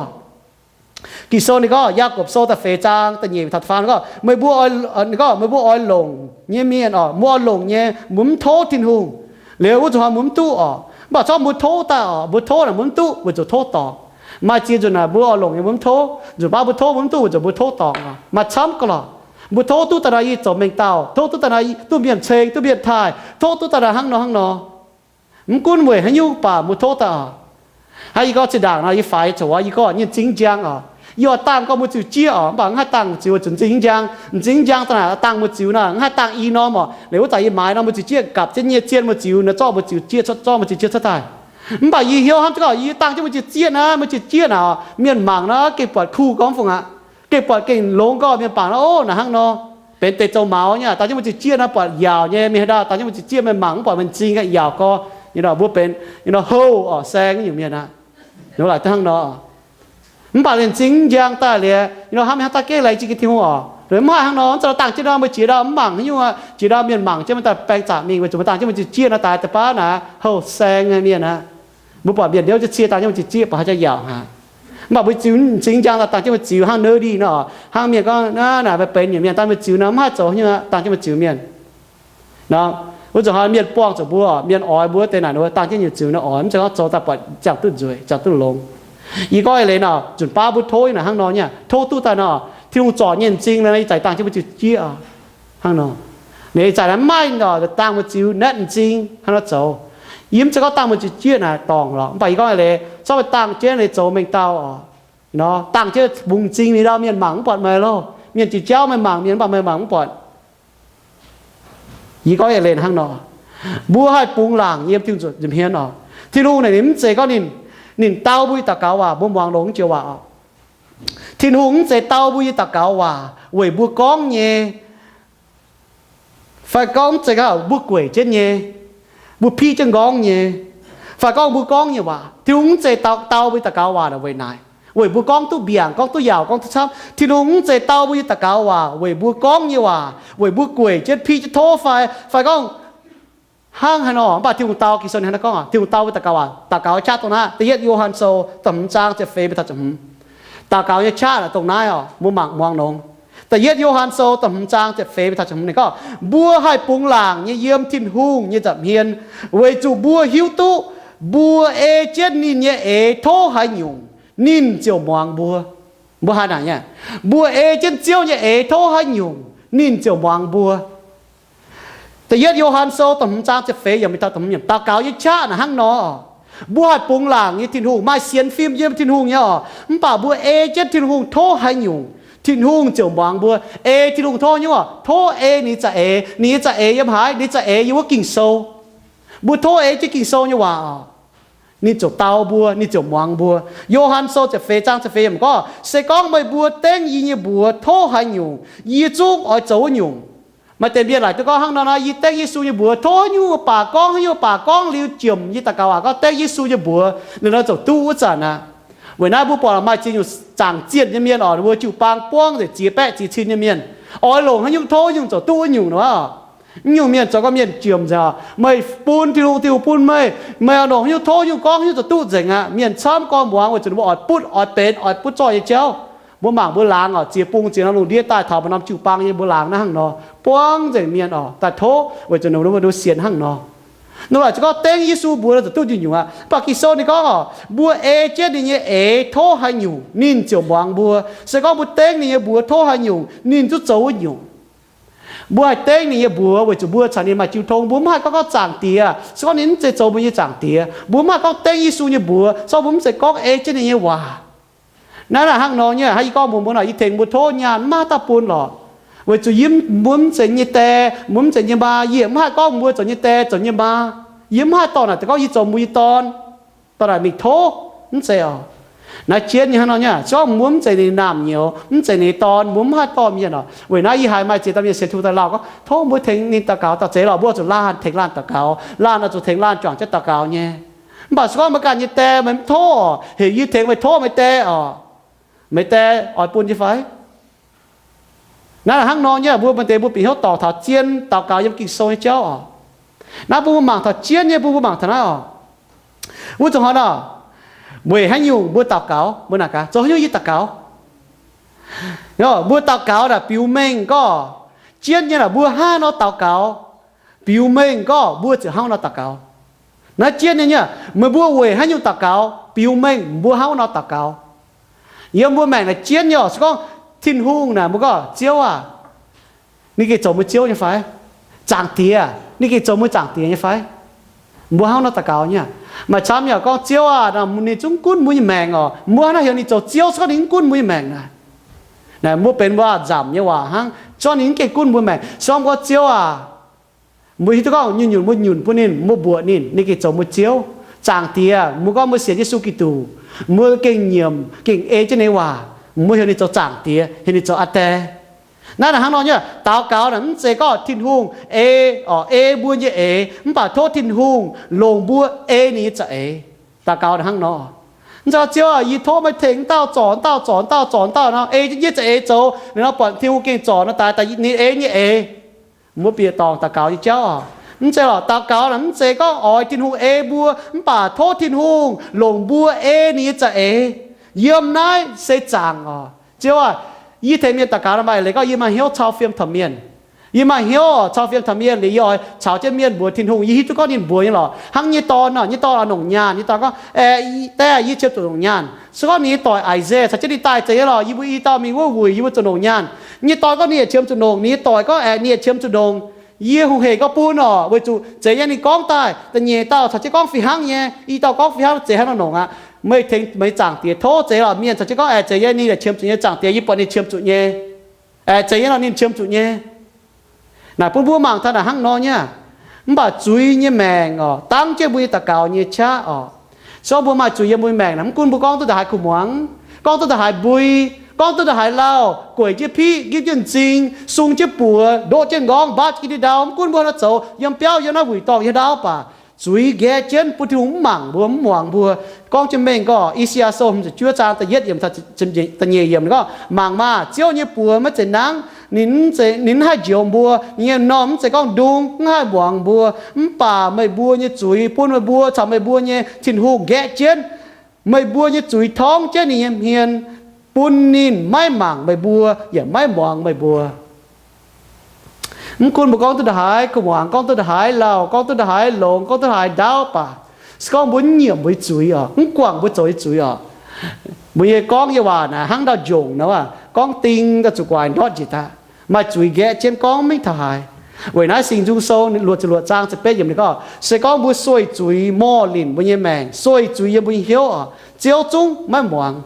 Ging-Sou ninh gorngv, Yaagorpc Sou da'feix zaang da'nyeic taux da'faam gorngv, meih mbuo oix, ninh gorngv, meih mbuo oix longc nyei mienh oc, mbuo oix longc nyei, mbuo mv tov Tin-Hungh, liuz wuov nzunc hnoi mbuo mv duqv oc. Mv baac zorqv mbuo tov daaih oc, mbuo tov naaic mbuo mv duqv weic zuqc tov dorngc. Maaih ziex nzunc naaic mbuo oix longc nyei mbuo mv tov, nzunc baav mbuo tov mbuo mv duqv weic zuqc mbuo tov dorngc oc. Maaih camv ga'lorqc. Mbuo tov duqv daaih naaic yie zoux mengh dauh, tov duqv daaih naaic yie duqv mienh ceng, duqv mienh taaih, tov duqv daaih naaic hnangv nor hnangv nor. Mv gunv weic haaix nyungc baac mbuo tov daaih oc. Hnangv yie gorngv zinh ndaangc nor, yie faix zoux yie gorngv nyei m'zing njang oc. Yie oix dangh gorngv mbuo ziux jieqv oc, mv baac mv haih dangh mbuo ziux, zuqc m'zing njang. M'zing njang daaih naaic dangh mbuo ziux naaic, mv haih dangh i norm oc. Liuz wuov zanc yie maaiz nor mbuo ziux jieqv gapv jienv nyei zien mbuo ziux naaic, zorqv mbuo ziux jieqv, zorqv mbuo ziux jieqv cuotv daaih. Mv baac yie hnyouv hnamv gorngv yie dangh jienv mbuo ziux jieqv naaic, mbuo ziux jieqv naaic oc, mienh mangc naaic gengh buatc kuh gorngv fungc aqv. Gengh buatc gengh longx gorx, mienh bangc naaic, ov, naaic hnangv nor. Benx deix zoux maux nyei, dangh jienv mbuo ziux jieqv naaic buatc yaauc nyei, mienh haaix dauh dangh jienv mbuo ziux jieqv mienh mangc mv buatc mienh m'zing yaauc gorx. Mbuo benx houh oc, saeng nyungc mienh aqv. Nor laaic duqv hnangv nor. Mv baac liemh m'zing njang daaih liuz, hnamv mienh hnangv daaih gengh laengz zingh Tin-Hungh oc. Mv haih hnangv nor, mv zeiz dangh jienv nor mbuo jiex ndau mv mangc haaix nyungc, jiex ndau mienh mangc jienv mbuo daaih baeng zaqc mingh weic zuqc mbuo dangh jienv mbuo ziux jieqv nor daaih deix baav naaic houh saeng nyei mienh aqv. Mbuo buatc mienh liouv jienv cie dangh jienv mbuo ziux jieqv buatc haaix jaax yaauc aqv. Mv baac mbuo ziux m'zing njang daaih dangh jienv mbuo ziux hnangv nor ndih nor, hnangv mienh gorngv naaic, naaic benx nyungc mienh dangh mbuo ziux nor mv haih zoux haaix nyungc aqv, dangh jienv mbuo ziux mienh nor. Wuov zanc hnoi mienh buangh zuqc mbuo, mienh oix mbuo deix naaic, dangh jienv nyungc ziux nor oix, mv zeiz gorngv zoux daaih buatc ziangh duqv nzueic, ziangh duqv longx. Yie gorngv eix leiz nor, nzunc baav mbuo tov nyei naaic hnangv nor nyei, tov duqv daaih nor, Tin-Hungh zorc nyei m'zing nor, ih zanc dangh jienv mbuo ziux jieqv hnangv nor. Ninh ih zanc naaiv maaih nor, dangh mbuo ziux naetv m'zing hnangv nor zoux. Yie mv zeiz gorngv dangh mbuo ziux jieqv naaic dorngc lorqc, mv baac yie gorngv eix leiz, zorqv meih dangh jienv leiz zoux mengh dauh oc. Nor dangh jienv bungx m'zing ninh ndau mienh mangc mv buatc meih loh. Mienh jiex jauv meih mangc mienh mv baac meih mangc mv buatc. Yie gorngv eix leiz hnangv nor, mbuo haih bungx laangc yiem Tin-Hungh nza'hmien oc. Tin-Hungh naaic ninh mv zeiz gorngv ninh, ninh dau mbuo nyei daux gaux waac, mbuo muangx longx joux waac oc. Tin-Hungh mv zeiz dau mbuo nyei daux gaux waac weic mbuo gorngv nyei, fai gorngv mv zeiz gorngv mbuo gueic jienv nyei, mbuo piqv jienv nqorngv nyei, fai gorngv mbuo gorngv nyei waac. Tin-Hungh mv zeiz dau, dau mbuo nyei daux gaux waac naaic weic naaic, weic mbuo gorngv duqv mbiaangc, gorngv duqv yaauc, gorngv duqv camv. Tin-Hungh mv zeiz dau mbuo nyei daux gaux waac weic mbuo gorngv nyei waac, weic mbuo gueic jienv piqv jienv tov fai, fai gorngv hnangv haaix nor. Mv baac Tin-Hungh dau, Ging-Sou ninh hnangv naaiv gorngv, Tin-Hungh dau mbuo daux gaux waac. Daux gaux nyei qaqv dongh naaiv, da'yietv Yo^han Sou da'hmz zaang ziepc feix mbuo taux ziepc hmz. Daux gaux nyei qaqv naaic dongh naaiv oc, mbuo mangc muangx longx. Da'yietv Yo^han Sou da'hmz zaang ziepc feix mbuo taux ziepc hmz ninh gorngv, mbuo haih bungx laangc nyei yiem Tin-Hungh nyei nza'hmien, weic zuqc mbuo hiuv duqv mbuo ei jienv ninh nyei eix tov haaix nyungc, ninh ziouc muangx mbuo. Mbuo haaix naaic nyei? Mbuo ei jienv Ziouv nyei eix tov haaix nyungc, ninh ziouc muangx mbuo. Da'yietv Yo^han Sou da'hmz zaang ziepc feix yiemc, daux gaux nyei qaqv naaic hnangv nor, mbuo haih bungx laangc nyei Tin-Hungh, maaih sienx fim yiem Tin-Hungh nyei oc. Mv baac mbuo ei jienv Tin-Hungh tov haaix nyungc, Tin-Hungh ziouc muangx mbuo. Ei Tin-Hungh tov nyei oc, tov ei ninh nyei za'eix. Ninh nyei za'eix yiem haaix? Ninh nyei za'eix yiem wuov Ging-Sou. Mbuo tov ei jienv Ging-Sou nyei waac oc, ninh ziouc dau mbuo, ninh ziouc muangx mbuo. Yo^han Sou ziepc feix zaang ziepc feix yiemc gorngv, se gorngv meih mbuo dengv yie nyei mbuox tov haaix nyungc, yie zungv oix zoux wuov nyungc. Maaih deix mienh laaic duqv gorngv hnangv nor, nor, yie dengv Yesu nyei mbuox tov haaix nyungc, baac gorngv haaix nyungc, baac gorngv liuz jiemc yie daux gaux waac gorngv dengv Yesu nyei mbuox, ninh nor ziouc duqv wuov zanc aqv. Weic naaiv mbuo buatc maaih ziex nyungc zaangc zienh nyei mienh oc, ninh mbuo jiu-baang buangv nzengc, ziex baeqv ziex cin nyei mienh, oix longc haaix nyungc tov haaix nyungc ziouc duqv wuov nyungc nor. Mv nyungc mienh zoux gorngv mienh jiemc nzengc oc. Meih bun Tin-Hungh, Tin-Hungh bun meih, meih oix longc haaix nyungc tov haaix nyungc, gorngv haaix nyungc ziouc duqv nzengc aqv. Mienh camv gorngv muangx weic zuqc ninh mbuo oix butv, oix benx, oix butv zorqv nyei jauv. Mbuo mangc mbuo laangz oc, ziex bung ziex norm lungh ndiev daaih taux maaih norm jiu-baang nyei mbuo laangz naaiv hnangv nor, buangv nzengc mienh oc daaih tov weic zuqc ninh mbuo sienx hnangv nor. Ninh laaic ziouc gorngv dengv Yesu mbuox nor ziouc duqv nyungc-nyungc aqv. Mv baac Ging-Sou ninh gorngv oc, mbuo ei jienv ninh nyei eix tov haaix nyungc, ninh ziouc muangx mbuo. Se gorngv mbuo dengv ninh nyei mbuox tov haaix nyungc, ninh zungv zoux wuov nyungc. Mbuo haih dengv ninh nyei mbuox weic zuqc mbuo caux ninh maaih jiu tong. Mbuo mv haih gorngv, gorngv Zaangc Diex, se gorngv ninh mv zeiz zoux mbuo nyei Zaangc Diex. Mbuo mv haih gorngv dengv Yesu nyei mbuox, se gorngv mbuo mv zeiz gorngv ei jienv ninh nyei waac. Naaiv naaic hnangv nor nyei, hnangv yie gorngv mbuox mbuo nor, yie tengx mbuo tov nyaanh mv maaih dauh bun lorqc. Weic zuqc yie mbuo mv zeiz nyei die, mbuo mv zeiz nyei maa, yie mv haih gorngv mbuo zoux nyei die, zoux nyei maa. Yie mv haih dorh naaic deix gorngv yie zoux mbuo nyei dorn, dorh naaic mingh tov. Mv zeiz oc. Naaiv jienv nyei hnangv nor nyei, se gorngv mbuo mv zeiz ninh naamh nyouz, mv zeiz ninh dorn, mbuo mv haih dorh mienh oc. Weic naaiv yie haiz maaih ziex dauh mienh sienx Tin-Hungh daaih lauh gorngv, tov mbuo tengx ninh daux gaux daaih zeiz lorqc, mbuo zuqc laanh tengx laanh daux gaux, laanh oix zuqc tengx laanh juangc jienv daux gaux nyei. Mv baac se gorngv meih ganh nyei die meih mv tov oc, heuc yie tengx meih tov meih die oc, meih die oix bun nyei fai? Naaiv hnangv nor nyei, mbuo maaih deix mbuo bieqc hnyouv dorngc taux zien daux gaux yiem Ging-Sou nyei jauv oc. Naaiv bun mbuo mangc taux jienv nyei, bun mbuo mangc taux naaiv oc. Wuov zanc hnoi nor, weic haaix nyungc mbuo daux gaux? Mbuo naaic gaax, zoux haaix nyungc yie daux gaux? Mbuo daux gaux naaic biux mengh gorngv, jienv nyei naaic mbuo hnangv nor daux gaux, biux mengh gorngv mbuo ziouc hnangv nor daux gaux. Naaiv jienv nyei nyei, meih mbuo weic haaix nyungc daux gaux, biux mengh mbuo hnangv nor daux gaux. Yiem mbuo maengc naaic jienv nyei oc, se gorngv Tin-Hungh naaic mbuo gorngv, Ziouv aah! Ninh gengh zoux mbuo Ziouv nyei fai? Zaangc Diex, ninh gengh zoux mbuo Zaangc Diex nyei fai? Mbuo hnangv nor daux gaux nyei. Maaih camv yaac gorngv, Ziouv aah! Ninh zungv gunv mbuo nyei maengc oc. Mbuo hnangv naaiv heuc ninh zoux Ziouv, se gorngv ninh mv gunv mbuo nyei maengc naaic, naaic mbuo benx waac-nzamc nyei waac hnangv. Se gorngv ninh mv gengh gunv mbuo maengc, se gorngv mbuo gorngv, Ziouv aah! Mbuo hiuv duqv gorngv nyungc-nyungc mbuo nyunc bun ninh, mbuo mbuoqc ninh, ninh gengh zoux mbuo Ziouv. Zaangc Diex, mbuo gorngv mbuo sienx Yesu Giduc, mbuo gengh nyiemc, gengh ei jienv ninh nyei waac, mbuo heuc ninh zoux Zaangc Diex, heuc ninh zoux Aa Die. Naaiv naaic hnangv nor nyei, daux gaux naaic mv zeiz gorngv Tin-Hungh ei, oc, ei mbuo nyei eix, mv baac tov Tin-Hungh longc mbuo ei ninh nyei za'eix. Daux gaux naaic hnangv nor. Mv zeiz gorngv, Ziouv aah! Yie tov meih tengx dauh zorc dauh, zorc dauh, zorc dauh nor, ei jienv yie za'eix zoux, ninh nor buatc Tin-Hungh gengh zorc nor daaih, daaih ninh ei nyei eix. Mbuo bieqc dorngc daux gaux nyei jauv oc. Mv zeiz lorqc, daux gaux naaic mv zeiz gorngv oix Tin-Hungh ei mbuo, mv baac tov Tin-Hungh longc mbuo ei ninh nyei za'eix. Yiem naaiv se zaangc oc. Ziouv aah! Yie tengx mienh daux gaux nor maaih leiz gorngv yie maaih hnyouv cau fiem taux mienh. Yie maaih hnyouv cau fiem taux mienh liuz, yie oix caux jienv mienh mbuox Tin-Hungh. Yie hiuv duqv gorngv ninh mbuox nyei lorqc. Hnangv nyei dorn nor, nyei dorn oix longc nyaanh. Nyei dorn gorngv, Aeqv, diex, yie qiemx zuqc longc nyaanh. Se gorngv ninh nyei doic Aic Zei caux jienv ninh daaih, Zeiz nyei lorqc, yie mbuo i dauh mingh wuov wuic, yie mbuo zuqc longc nyaanh. Nyei dorn gorngv ninh yaac qiemx zuqc longc. Ninh nyei doic gorngv, Aeqv, ninh yaac qiemx zuqc longc. Yie hungh heic gorngv bun orqc, weic zuqc zeiz nyei ninh gorngv daaih. Da'nyeic dauh caux jienv gorngv fih hnangv nyei. I dauh gorngv fih hnangv, zeiz hnangv nor longc aqv. Meih tengx meih nyei zaangc diex tov zeiz lorqc. Mienh caux jienv gorngv, Aeqv, zeiz nyei ninh yaac qiemx zuqc nyei, zaangc diex, yie buatc ninh qiemx zuqc nyei. Aeqv, zeiz nyei nor ninh qiemx zuqc nyei. Naaic bun mbuo mangc taux naaic hnangv nor nyei aqv. Mv baac zuiz nyei maengc orqc, dangv jienv mbuo nyei daux gaux nyei qaqv orqc. Se gorngv mbuo maaih zuiz yiem mbuo nyei maengc naaic, mv gunv mbuo gorngv duqv ndongc haaix kuv muangx, gorngv duqv ndongc haaix mbui, gorngv duqv ndongc haaix lauh, gueic jienv piqv, nqipv jienv m'zing, sung jienv buoz, ndoqv jienv m'nqorngv, mbatv jienv ndau, mv gunv mbuo haaix nor zoux, yiem biauv yiem naaiv wuic dorngh yiem ndau baac, zuiz nqaeqv jienv bun Tin-Hungh mv mangc mbuo, mv muangx mbuo. Gorngv jienv mengh gorngv, I^saa^yaa Sou hmz ziepc juov zaang da'yietv yiemc, da'nyeic yiemc gorngv, mangc maah! Ziouv nyei buoz maiv zeiz nangv, ninh, ninh maiv haih njoux mbuo. Ninh nyei m'normh maiv zeiz gorngv ndung, maiv haih muangx mbuo. Mv baac meih mbuo nyei zuiz bun meih mbuo caux meih mbuo nyei Tin-Hungh nqaeqv jienv. Meih mbuo nyei zuiz torngv jienv ninh nyei hmien, bun ninh maiv mangc meih mbuo yaac maiv muangx meih mbuo. Mv gunv mbuo gorngv duqv ndongc haaix kuv muangx, gorngv duqv ndongc haaix lauh, gorngv duqv ndongc haaix longx, gorngv duqv ndongc haaix ndaauv baac, se gorngv mbuo mv nyiemc mbuo nyei zuiz orqc, mv guangc mbuo zoux nyei zuiz orqc, mbuo nyei gorngv nyei waac naaic hnangv ndau njongc nor, gorngv ding daaih zuqc guaax ndortv njiec daaih. Maaih zuiz nqaeqv jienv gorngv maiv taux haaix. Weic naaiv Singx Nzung Sou luoqc ziepc luoqc zaang ziepc betv yiemc ninh gorngv, se gorngv mbuo sueih zuiz morh linc mbuo nyei maengc, sueih zuiz yiem mbuo nyei hnyouv orqc, Ziouv zungv maiv muangx.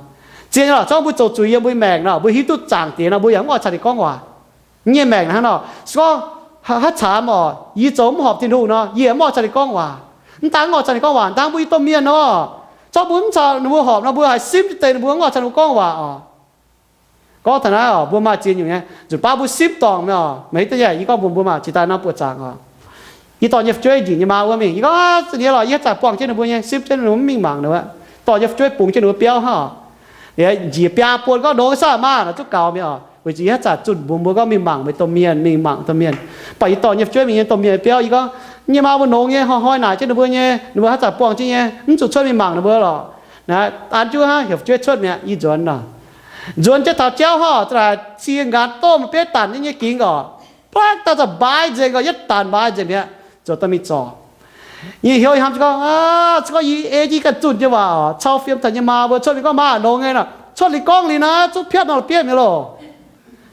Zien lorqc, se gorngv mbuo zoux zuiz yiem mbuo nyei maengc nor, mbuo hiuv duqv zaangc diex nor, mbuo yaac mv oix caux ninh gorngv waac. Nyei maengc hnangv nor, se gorngv haaix camv orqc, yie zoux mv horpc Tin-Hungh nor, yie yaac mv oix caux ninh gorngv waac. Mv daan mv oix caux ninh gorngv waac, dangv mbuo yie domh mienh nor, zorqv mbuo mv caux ninh mbuo horpc nor, mbuo haiz simv jienv deix ninh mbuo, mv oix caux ninh mbuo gorngv waac orqc. Gorngv taux naaiv orqc, mbuo maaih ziex nyungc nyei. Nzunc baav mbuo simv dorngc mi'aqv orqc, meih hiuv duqv nyei, yie gorngv mbuox mbuo maah, jiex daaih norm buoqc zaangc orqc, yie dorh nyei fu'jueiv njiec nyei maa wuov mingh, yie gorngv, Aav, za'gengh lorqc, yie haaix zanc buangh jienv ninh mbuo nyei, simv jienv ninh mbuo mv mingh mangc ninh wuov, dorh nyei fu'jueiv bungx jienv ninh mbuo biauv hnangv orqc. Njiec biaa buonc gorngv, Nongx saah maah, nor zungv gaux mi'aqv orqc. Weic zuqc yie haaix zanc zunh mbuox mbuo gorngv mingh mangc meih domh mienh, mingh mangc domh mienh. Mv baac yie dorh nyei fu'jueiv mingh nyei domh mienh biauv, yie gorngv, Yie nyei maa mbuo nongx nyei, hnoi-hnoi naaic jienv ninh mbuo nyei, ninh mbuo haaix zanc buangh jienv nyei, mv zuqc cuotv mingh mangc ninh mbuo lorqc. Naaiv an jienv hnangv, heuc fu'jueiv cuotv mi'aqv, yie nzuonx nor. Nzuonx jienv taux jauv hnangv orqc, za'gengh cie nqaatv domh mv bieqv daanc nyei gingx orqc, buangv daaih za'gengh mbaix nzengc orqc, yietv daanc mbaix nzengc mi'aqv, zoux daaih mingh zorc. Yie hnyouv yie hnamv jienv gorngv, Aav, se gorngv yie ei jienv ganh zunh jienv waac orqc, cau fiem taux yie nyei maa mbuo cuotv mingh gorngv, Maa, nongx nyei nor, cuotv liuz gorngv liuz naaiv zungv piatv nor la'bieiv mi'aqv loh.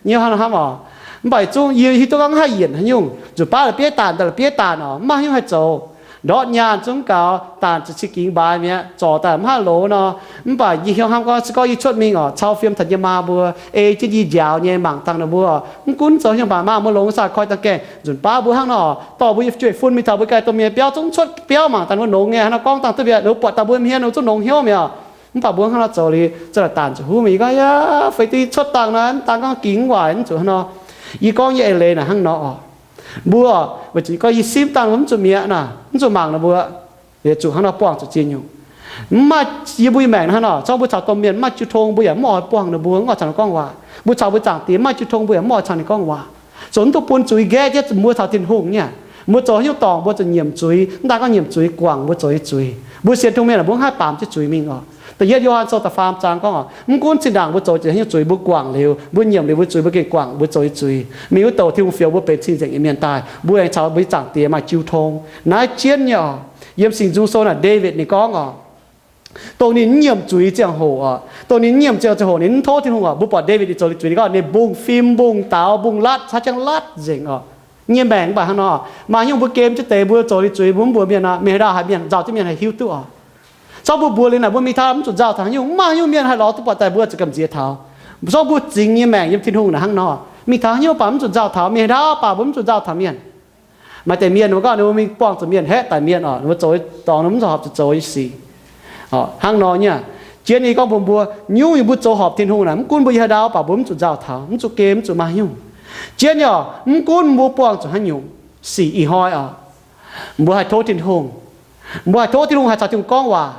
Yie hnamv hnamv orqc, mv baac zungv yie hiuv duqv gorngv mv haih yienc haaix nyungc. Nzunc baav la'bieiv daanc daaih, la'bieiv daanc orqc, mv maaih haaix nyungc haih zoux. Ndortv nyaanh zungv gaux, daanc zuqc cie gingx mbaix mi'aqv, zorc daaih mv haih loz nor. Mv baac yie hnyouv hnamv gorngv, se gorngv yie cuotv mingh orqc, cau fiem taux yie nyei maa mbuo, ei jienv yie njaaux nyei mangc dangh ninh mbuo orqc, mv gunv zoux haaix nyungc baac, Maa, mbuo longx saah, koi dangh gaengh. Nzunc baav mbuo hnangv nor orqc, dorh mbuo nyei fu'jueiv fun mingh taux mbuo ganh domh mienh biauv zungv cuotv biauv mangc dangh mbuo nongx nyei, haaix nor gorngv dangh duqv mbiaeqc, ninh mbuo buatc dangh mbuo hmien ninh mbuo zungv nongx hnyouv mi'aqv orqc. Mv baac mbuo hnangv nor zoux liuz, za'gengh daanc zuqc huv mi'aqv. Yie gorngv, Yaac feix duqv yie cuotv dangh nor, mv daan gorngv gingx waaic, mv zuqc hnangv nor. Yie gorngv yie eix leiz naaic hnangv nor orqc. Mbuo, weic zuqc gorngv yie simv dangh mbuo mv zuqc mi'aqv naaic, mv zuqc mangc ninh mbuo, liuz zuqc hnangv nor buangh zuqc ziex nyungc. Mv maaih, yie mbuo nyei maengc hnangv nor, zorqv mbuo caux domh mienh mv maaih jiu tong, mbuo yaac mv oix buangh ninh mbuo, mv oix caux ninh gorngv waac. Mbuo caux mbuo zaangc diex mv maaih jiu tong, mbuo yaac mv oix caux ninh gorngv waac, zoux mv duqv bun zuiz nqaeqv jienv mbuo caux Tin-Hungh nyei aqv. Mbuo zoux haaix nyungc dorngc mbuo zuqc nyiemc zuiz, mv daan gorngv nyiemc zuiz, guangc mbuo zoux nyei zuiz. Mbuo sienx Tin-Hungh mienh aah, mbuo mv haih baamz jienv zuiz mingh orqc. Da'yietv Yo^han Sou da'faam zaang gorngv orqc, mv gunv zinh ndaangc mbuo zoux haaix nyungc zuiz, mbuo guangc liuz, mbuo nyiemc liuz mbuo zuiz, mbuo gengh guangc mbuo zoux nyei zuiz. Mingh wuov douc Tin-Hungh fioux mbuo benx cing-nzengc nyei mienh daaih, mbuo aengx caux mbuo nyei zaangc diex maaih jiu tong. Naaiv jienv nyei orqc. Yiem Singx Nzung Sou naaic Ndaawitv ninh gorngv orqc, dongh ninh mv nyiemc zuiz ziangh hoc orqc, dongh ninh mv nyiemc zuiz ziangh hoc, ninh mv tov Tin-Hungh orqc, mbuo buatc Ndaawitv ninh zoux liuz zuiz, ninh gorngv ninh mbungh fim mbungh daux mbungh latv caux jienv latv nzengc orqc. Nyei maengc mv baac hnangv nor, maaih nyungc mbuo gem jienv deix mbuo zoux liuz zuiz, mbuo mv mbuox mienh nor, mienh haaix dauh haih mienh nzauh jienv mienh haih hiuv duqv orqc. Zorqv mbuo mbuox liuz naaic, mbuo mingh taux mv zuqc nzauh taux haaix nyungc, mv maaih haaix nyungc mienh haih lorz duqv buatc daaih mbuo zuqc gamh nziex taux. Zorqv mbuo zingx nyei maengc yiem Tin-Hungh naaic hnangv nor, mingh taux haaix nyungc baac mv zuqc nzauh taux, mingh haaix dauh baac mbuo mv zuqc nzauh taux mienh. Maaih deix mienh ninh mbuo gorngv ninh mbuo mingh buangh zuqc mienh haeqv daic mienh orqc, ninh mbuo zoux dorngx ninh mv zuqc horpc zuqc zoux nyei sic. Hnangv nor nyei, jienv nyei gorngv mbuox mbuo, nyungc-nyungc mbuo zoux horpc Tin-Hungh naaic, mv gunv mbuo yiem haaix ndau baac mbuo mv zuqc nzauh taux, mv zuqc gem, mv zuqc maaih haaix nyungc. Jienv nyei orqc, mv gunv mbuo buangh zuqc haaix nyungc sic ih hnoi orqc, mbuo haih tov Tin-Hungh. Mbuo haih tov Tin-Hungh, haih caux Tin-Hungh gorngv waac.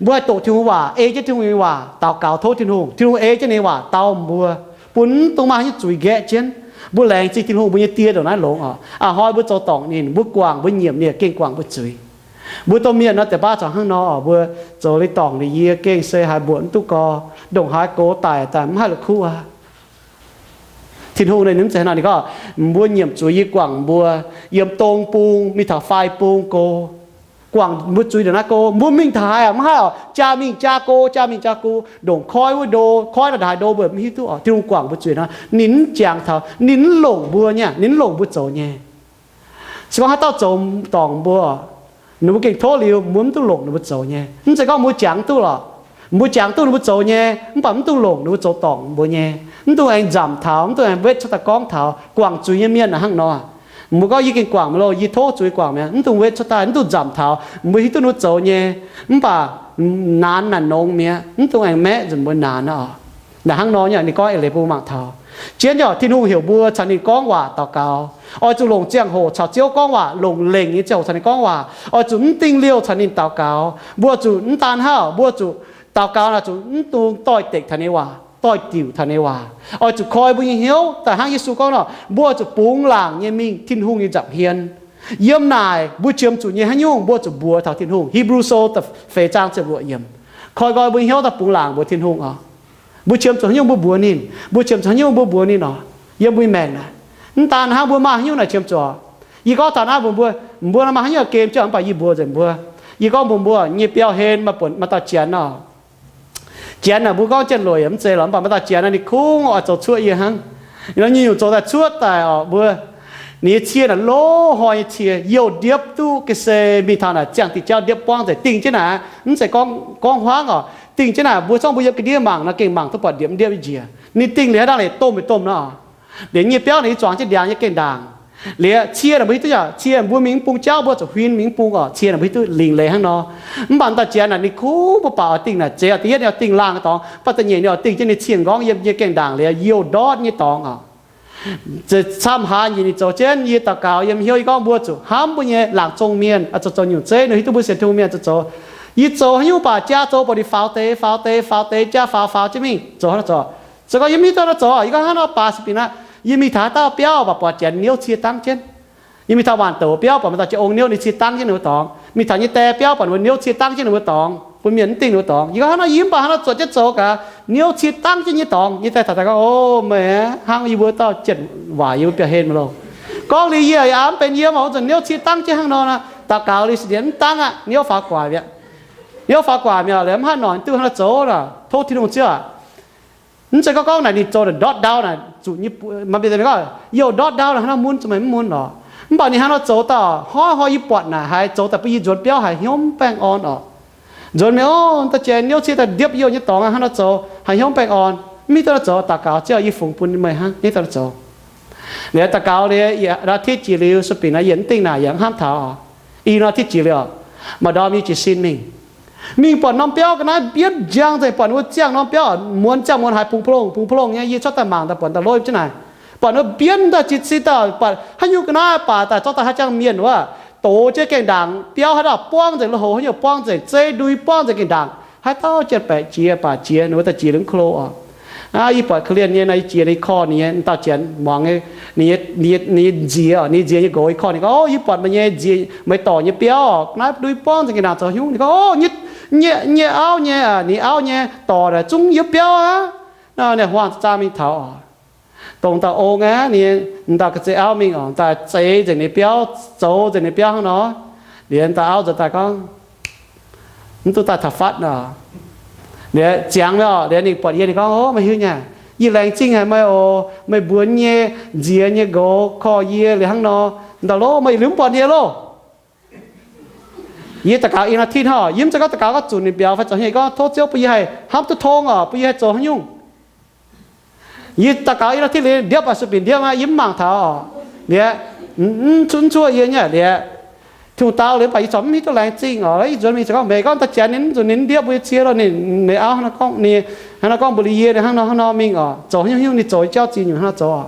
Mbuo haih doqc Tin-Hungh waac, ei jienv Tin-Hungh nyei waac, daux gaux tov Tin-Hungh. Tin-Hungh ei jienv ninh nyei waac dau mbuo, bun mv dungx maaih haaix nyungc zuiz nqaeqv jienv. Mbuo laengz zingh Tin-Hungh mbuo nyei Die ndongc naaiv longx orqc. A'hnoi mbuo zoux dorngc ninh, mbuo guangc, mbuo nyiemc ninh, gengh guangc mbuo zuiz. Mbuo domh mienh nor, deix baav corc hnangv nor orqc, mbuo zoux liuz dorngc ninh, yie gengh se haiz mbuoqc mv duqv gorx, ndongc haaix gox daic daaih mv haih la'kuqv aqv. Tin-Hungh ninh mv zeiz hnangv nor, ninh gorngv, mbuo nyiemc zuiz yie guangc mbuo yiem dong bung mingh taux fai bung go. Guangc mbuo zuiz ndongc naaiv go, mbuo mingh taux haaix mv haih oc, jaa mingh jaa go, jaa mingh jaa go, ndongc koiv wuov ndo, koiv ndongc haaix ndo mbuo mv hiuv duqv oc. Tin-Hungh guangc mbuo zuiz nor, ninh mv jangx taux, ninh mv longc mbuo nyei, ninh mv longc mbuo zoux nyei. Se gorngv haaix dauh zoux dorngc mbuo, ninh mbuo gengh tov liuz, mbuo mv dungx longc ninh mbuo zoux nyei. Mv zeiz gorngv mbuo jangx duqv lorqc. Mbuo jangx duqv ninh mbuo zoux nyei, mv baac mv dungx longc ninh mbuo zoux dorngc mbuo nyei. Mv dungx aengx nzamc taux, mv dungx aengx wetv cuotv daaih gorngv taux guangc zuiz nyei mienh hnangv nor. Mbuo gorngv yie gengh guangc mi'aqv loh, yie tov zuiz guangc mi'aqv, mv dungx wetv cuotv daaih, mv dungx nzamc taux, mbuo hiuv duqv ninh mbuo zoux nyei, mv baac naanx naaic nongx mi'aqv, mv dungx aengx maeqv nzunc mbuo naanx aqv. Naaic hnangv nor nyei, ninh gorngv eix leiz bun mbuo mangc taux. Jienv yaac Tin-Hungh heuc mbuo caux ninh gorngv waac daux gaux. Oix zuqc longc ziangh hoc caux Ziouv gorngv waac, longc lengc nyei ziangh hoc caux ninh gorngv waac. Oix zuqc mv dingh liouh caux ninh daux gaux. Mbuo zuqc mv daan hnangv, mbuo zuqc daux gaux naaic zuqc mv dungx doix-dekc taux ninh nyei waac, doix-diuc taux ninh nyei waac. Oix zuqc koi mbuo nyei hnyouv daaih hnangv Yesu gorngv nor, mbuo zuqc bungx laangc nyei mingh Tin-Hungh nyei nza'hmien. Yiem naaic mbuo qiemx zuqc nyei haaix nyungc mbuo zuqc mbuox taux Tin-Hungh. Hipv^lu Sou da'feix zaang ziepc luoqc yiemc. Koi nqoi mbuo nyei hnyouv daaih bungx laangc mbuox Tin-Hungh oc. Mbuo qiemx zuqc haaix nyungc mbuo mbuox ninh, mbuo qiemx zuqc haaix nyungc mbuo mbuox ninh oc. Yiem mbuo nyei maengc naaic, mv daan hnangv mbuo maaih haaix nyungc naaic qiemx zuqc. Yie gorngv taux naaiv mbuox mbuo, mbuo maaih haaix nyungc gem jienv mv baac yie mbuox nzengc mbuo. Yie gorngv mbuox mbuo, nyei biauv-hlen maaih buonc maaih dauh Janx oc. Janx naaic mbuo gorngv janx-lueic mv zeiz lorqc, mv baac maaih dauh Janx naaiv ninh kungx oix zoux cuoqv yie hnangv. Nor nyungc-nyungc zoux daaih cuotv daaih oc mbuo, ninh nyei cie naaic loz-hnoi nyei cie, youh ndiepv duqv ga'sie mingh taux naaic ziangh diuh jauv ndiepv buangv nzengc, dingh jienv naaic, mv zeiz gorngv, gorngv huaangv oc, dingh jienv naaic mbuo zorngv mbuo yiem ga'ndiev mangc nor gengh mangc duqv buatc ndiepv ndiepv nyei njiec. Ninh dingh liuz haaix dangh leiz domh mingh domh nor. Liuz nyei biauv naaic yie zuangx jienv ndiangx nyei gaengh ndaangc. Liuz cie naaic mbuo hiuv duqv yaac cie mbuo mingh mv bung jauv, mbuo zuqc huin mingh mv bung oc, cie naaic mbuo hiuv duqv lingc leiz hnangv nor. Mv baac dauh Janx naaic ninh kungx mbuo baac oix dingh naaic, zeiz oix dingh yietv oix dingh laangh nyei dorngx, mv baac da'nyeic ninh oix dingh jienv ninh cienh nqorngv yiem nyei gaengh ndaangc liuz youh ndortv nyei dorngx oc. Camv haaix nyungc ninh zoux jienv, yie daux gaux yiem hnyouv yie gorngv mbuo zuqc hnamv mbuo nyei laangz zong mienh, zoux zoux nyungc zeiv, ninh hiuv duqv mbuo sienx Tin-Hungh mienh zoux zoux. Yie zoux haaix nyungc baac jaa zoux, buatc ninh faaux deix, faaux deix, faaux deix, jaa faaux, faaux jienv mingh, zoux hnangv nor zoux. Se gorngv yie mv hiuv duqv hnangv nor zoux, yie gorngv hnangv nor baac se bingx aqv, yie mingh taux haaix dauh biauv baac buatc Janx niouv cie dangv jienv. Yie mingh taux waanc douc biauv baac maaih dauh Janx ong niouv ninh cie dangv jienv ninh mbuo dorngx. Mingh taux nyei die biauv baac ninh mbuo niouv cie dangv jienv ninh mbuo dorngx, bun mienh mv dingh ninh mbuo dorngx. Yie gorngv hnangv nor yie mv baac hnangv nor zuotc jienv zoux gaax, niouv cie dangv jienv nyei dorngx. Nyei die taux daaih gorngv, O, meih hnangv yie mbuo dauh janx-waaic yie mbuo biauv-hlen mv loh. Gorngv liuz yie yaac mv benx yiem oc, wuov zanc niouv cie dangv jienv hnangv nor, daux gaux liuz se dien mv dangv aqv, niouv faaux guaax mi'aqv. Niouv faaux guaax mi'aqv, liuz mv haih noic duqv hnangv nor zoux oc, tov Tin-Hungh Ziouv aac. Mv zeiz gorngv gorngv naaic ninh zoux ndortv ndau naaic zuqc nyei, maaih mienh gorngv, youh ndortv ndau naaic hnangv nor mun, zuqc meih mv mun lorqc. Mv baac ninh hnangv nor zoux dauh hnoi hnoi yie buatc naaic haiz zoux daaih bun yie nzuonx biauv haiz hnyouv mv baengh orn oc. Nzuonx mingh, O, dauh janx niouv cie daaih ndiepv youh nyei dorngx aqv, hnangv nor zoux haiz hnyouv mv baengh orn. Mv hiuv duqv nor zoux, daux gaux Ziouv, yie fungx bun meih hnangv, hnangv nor zoux. Liuz daux gaux liuz yietc norm อาทิตย์ jiex liuz, sueih binc naaiv yietc mv dingh naaic yaac hnamv taux oc. I norm อาทิตย์ jiex liuz oc, maaih ndorm yie jiez sin mingh. Mingh buatc norm biauv ga'naaiv mbienv njang nzengc, buatc ninh mbuo ziangh norm biauv muonz ziangh muonz haiz bungx pa'longh bungx pa'longh nyei. Yie cuotv daaih mangc daaih buatc daaih lov yiem jienv naaic, buatc ninh mbuo mbienv daaih jiez sin daaih, buatc haaix nyungc ga'naaiv baac daaih zorqv daaih haaix jangx mienh wuov, dox jienv gaengh ndaangc biauv haaix dauh buangv nzengc, lui-houx haaix nyungc buangv nzengc, zei ndui buangv nzengc gaengh ndaangc. Haaix dauh janx-baeqc jiex baac jiex, ninh mbuo daaih jiex lungh klo oc. Aa, yie buatc korv-lienh nyei nor, yie jiex ninh korv ninh nyei, dauh janx muangx ninh nyei nziex, ninh nziex nyei nqox, yie korv ninh gorngv, O, yie buatc meih nyei nziex, meih dorc nyei biauv oc, naaiv ndui buangv nzengc gaengh ndaangc zoux haaix nyungc. Ninh gorngv, O, nyei, nyei auv nyei, ninh auv nyei dorc naaic zungv yiem biauv aqv. Nor ninh huaang zaang mingh taux oc. Dongh dauh ong aqv, ninh dauh ga'zeix auv mingh oc, daaih zeix nzengc ninh biauv, zoux nzengc ninh biauv hnangv nor. Liuz dauh auv nzuonx daaih gorngv, Mv duqv daaih taux fatv nor. Liuz ziangx mi'aqv, liuz ninh buatc yie, ninh gorngv, O, meih hiuv nyei, yie laengz zingh haic meih oc. Meih mbuox nyei nziex nyei nqox korv yie liuz hnangv nor, ndau loh meih yietc liuz mv buatc yie loh. Yie daux gaux i norm อาทิตย์ hnangv, yie mv zeiz gorngv daux gaux gorngv zunc ninh biaux fai zoux hnyouv, gorngv tov Ziouv bun yie haih hnamv duqv tong oc, bun yie haih zoux haaix nyungc. Yie daux gaux i norm อาทิตย์ liuz ndiepv baac sueih binc ndiepv aqv, yie mv mangc taux oc. Liuz, mv cuotv, mv cuotv yie nyei liuz, Tin-Hungh dau liuz mv baac yie corc mv hiuv duqv laengz zingh oc. Yie nzuonx mingh corc gorngv, Meih gorngv daaih janx ninh mv nzunc ninh ndiepv mbuo nyei cie loh, ninh, ninh auv hnangv nor gorngv, ninh hnangv nor gorngv mbuox liuz yie, ninh hnangv nor hnangv nor mingh oc, zoux haaix nyungc haaix nyungc, ninh zoux nyei jauv ziex nyungc hnangv nor zoux oc.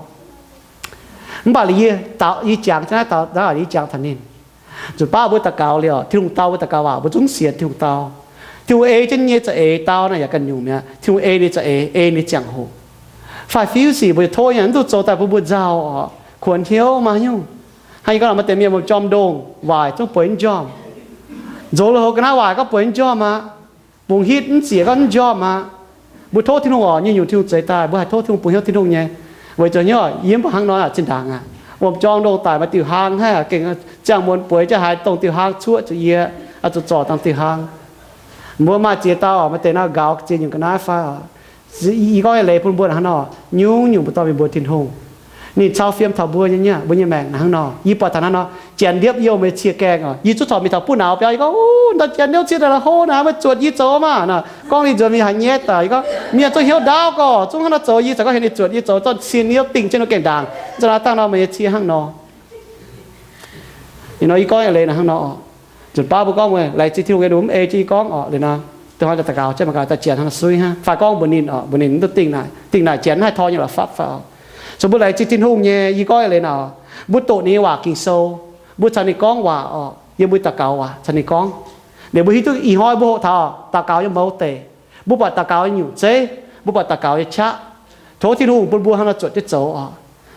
Mv baac liuz yie daux, yie jangx jienv naaiv daux, yie jangx taux ninh. Zuqc baav mbuo daux gaux liuz, Tin-Hungh dau mbuo daux gaux waac, mbuo zungv sienx Tin-Hungh dau. Tin-Hungh ei jienv nyei za'eix dau naaic yaac ganh nyungc mi'aqv. Tin-Hungh ei ninh za'eix, ei ninh ziangh hoc. Faix-fiuv sic mbuo tov nyei, mv duqv zoux daaih bun mbuo nzauh oc, kuonx hnyouv maiv nyungc. Hnangv yie gorngv nor, maaih deix mienh mbuo jorm ndongh waaic zungv bueix mv njormh. Nzox lui-houx ga'naaiv waaic gorngv bueix mv njormh aqv. Bungx hitv mv ziec gorngv mv njormh aqv. Mbuo tov Tin-Hungh oc, nyungc-nyungc Tin-Hungh zeix daaih, mbuo haih tov Tin-Hungh bungx hnyouv Tin-Hungh nyei. Weic zuqc nyei yie mv baac hnangv nor aqv, zinh ndaangc aqv, wuom jorng ndongh daic maaih diuh hlaang haih gengh ziangh muonz bueix jienv haaix dongh diuh hlaang cuoqv zuqc yie, zuqc zorc dangh diuh hlaang. Mbuo maaih ziex dauh oc, maaih deix nor nqaaux ziex nyungc ga'naaiv fai oc. Yie gorngv eix leiz bun mbuo hnangv nor, nyungc-nyungc mbuo dorh mingh mbuox Tin-Hungh. Ninh cau fiem taux mbuo nyei, mbuo nyei maengc hnangv nor. Yie buatc taux hnangv nor, janx ndiepv youh meih cie gaengh oc. Yie zungv corc mingh taux buv nauz biauv, yie gorngv, Ov, dauh janx niouv cie daaih la'hov naaic, meih zuotc yie zoux maah! Gorngv ninh nzuonx mingh haaix nyei daaih, yie gorngv, Mienh zungv hnyouv ndaauv gorx, zungv hnangv nor zoux, yie caux gorngv heuc ninh zuotc yie zoux zorqv cien niouv dingh jienv nor gaengh ndaangc. Za'naaiv dangh nor meih nyei cie hnangv nor. Ih nor yie gorngv eix leiz naaic hnangv nor oc. Nzunc baav mbuo gorngv, Meih laengz zingh Tin-Hungh nyei, ninh mv ei jienv yie gorngv oc. Liuz nor, dongh hnoi daaih daux gaux jienv mangc gaax daaih janx hnangv nor suiv hnangv fai gorngv mbuox ninh oc, mbuox ninh mv duqv dingh naaic, dingh naaic janx mv haih tor nyei la'fapv fai oc. So mbuo laengz zingh Tin-Hungh nyei, yie gorngv eix leiz naaic oc. Mbuo doqc ninh nyei waac Ging-Sou, mbuo caux ninh gorngv waac oc, yiem mbuo daux gaux waac caux ninh gorngv. Liuz mbuo hiuv duqv ih hnoi mbuo hoqc taux daux gaux nyei mouz deic, mbuo buatc daux gaux nyei nyungc zeiv, mbuo buatc daux gaux nyei qaqv. Tov Tin-Hungh bun mbuo hnangv nor zuotc jienv zoux oc.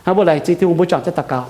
Hnangv mbuo laengz zingh Tin-Hungh, mbuo juangc jienv daux gaux.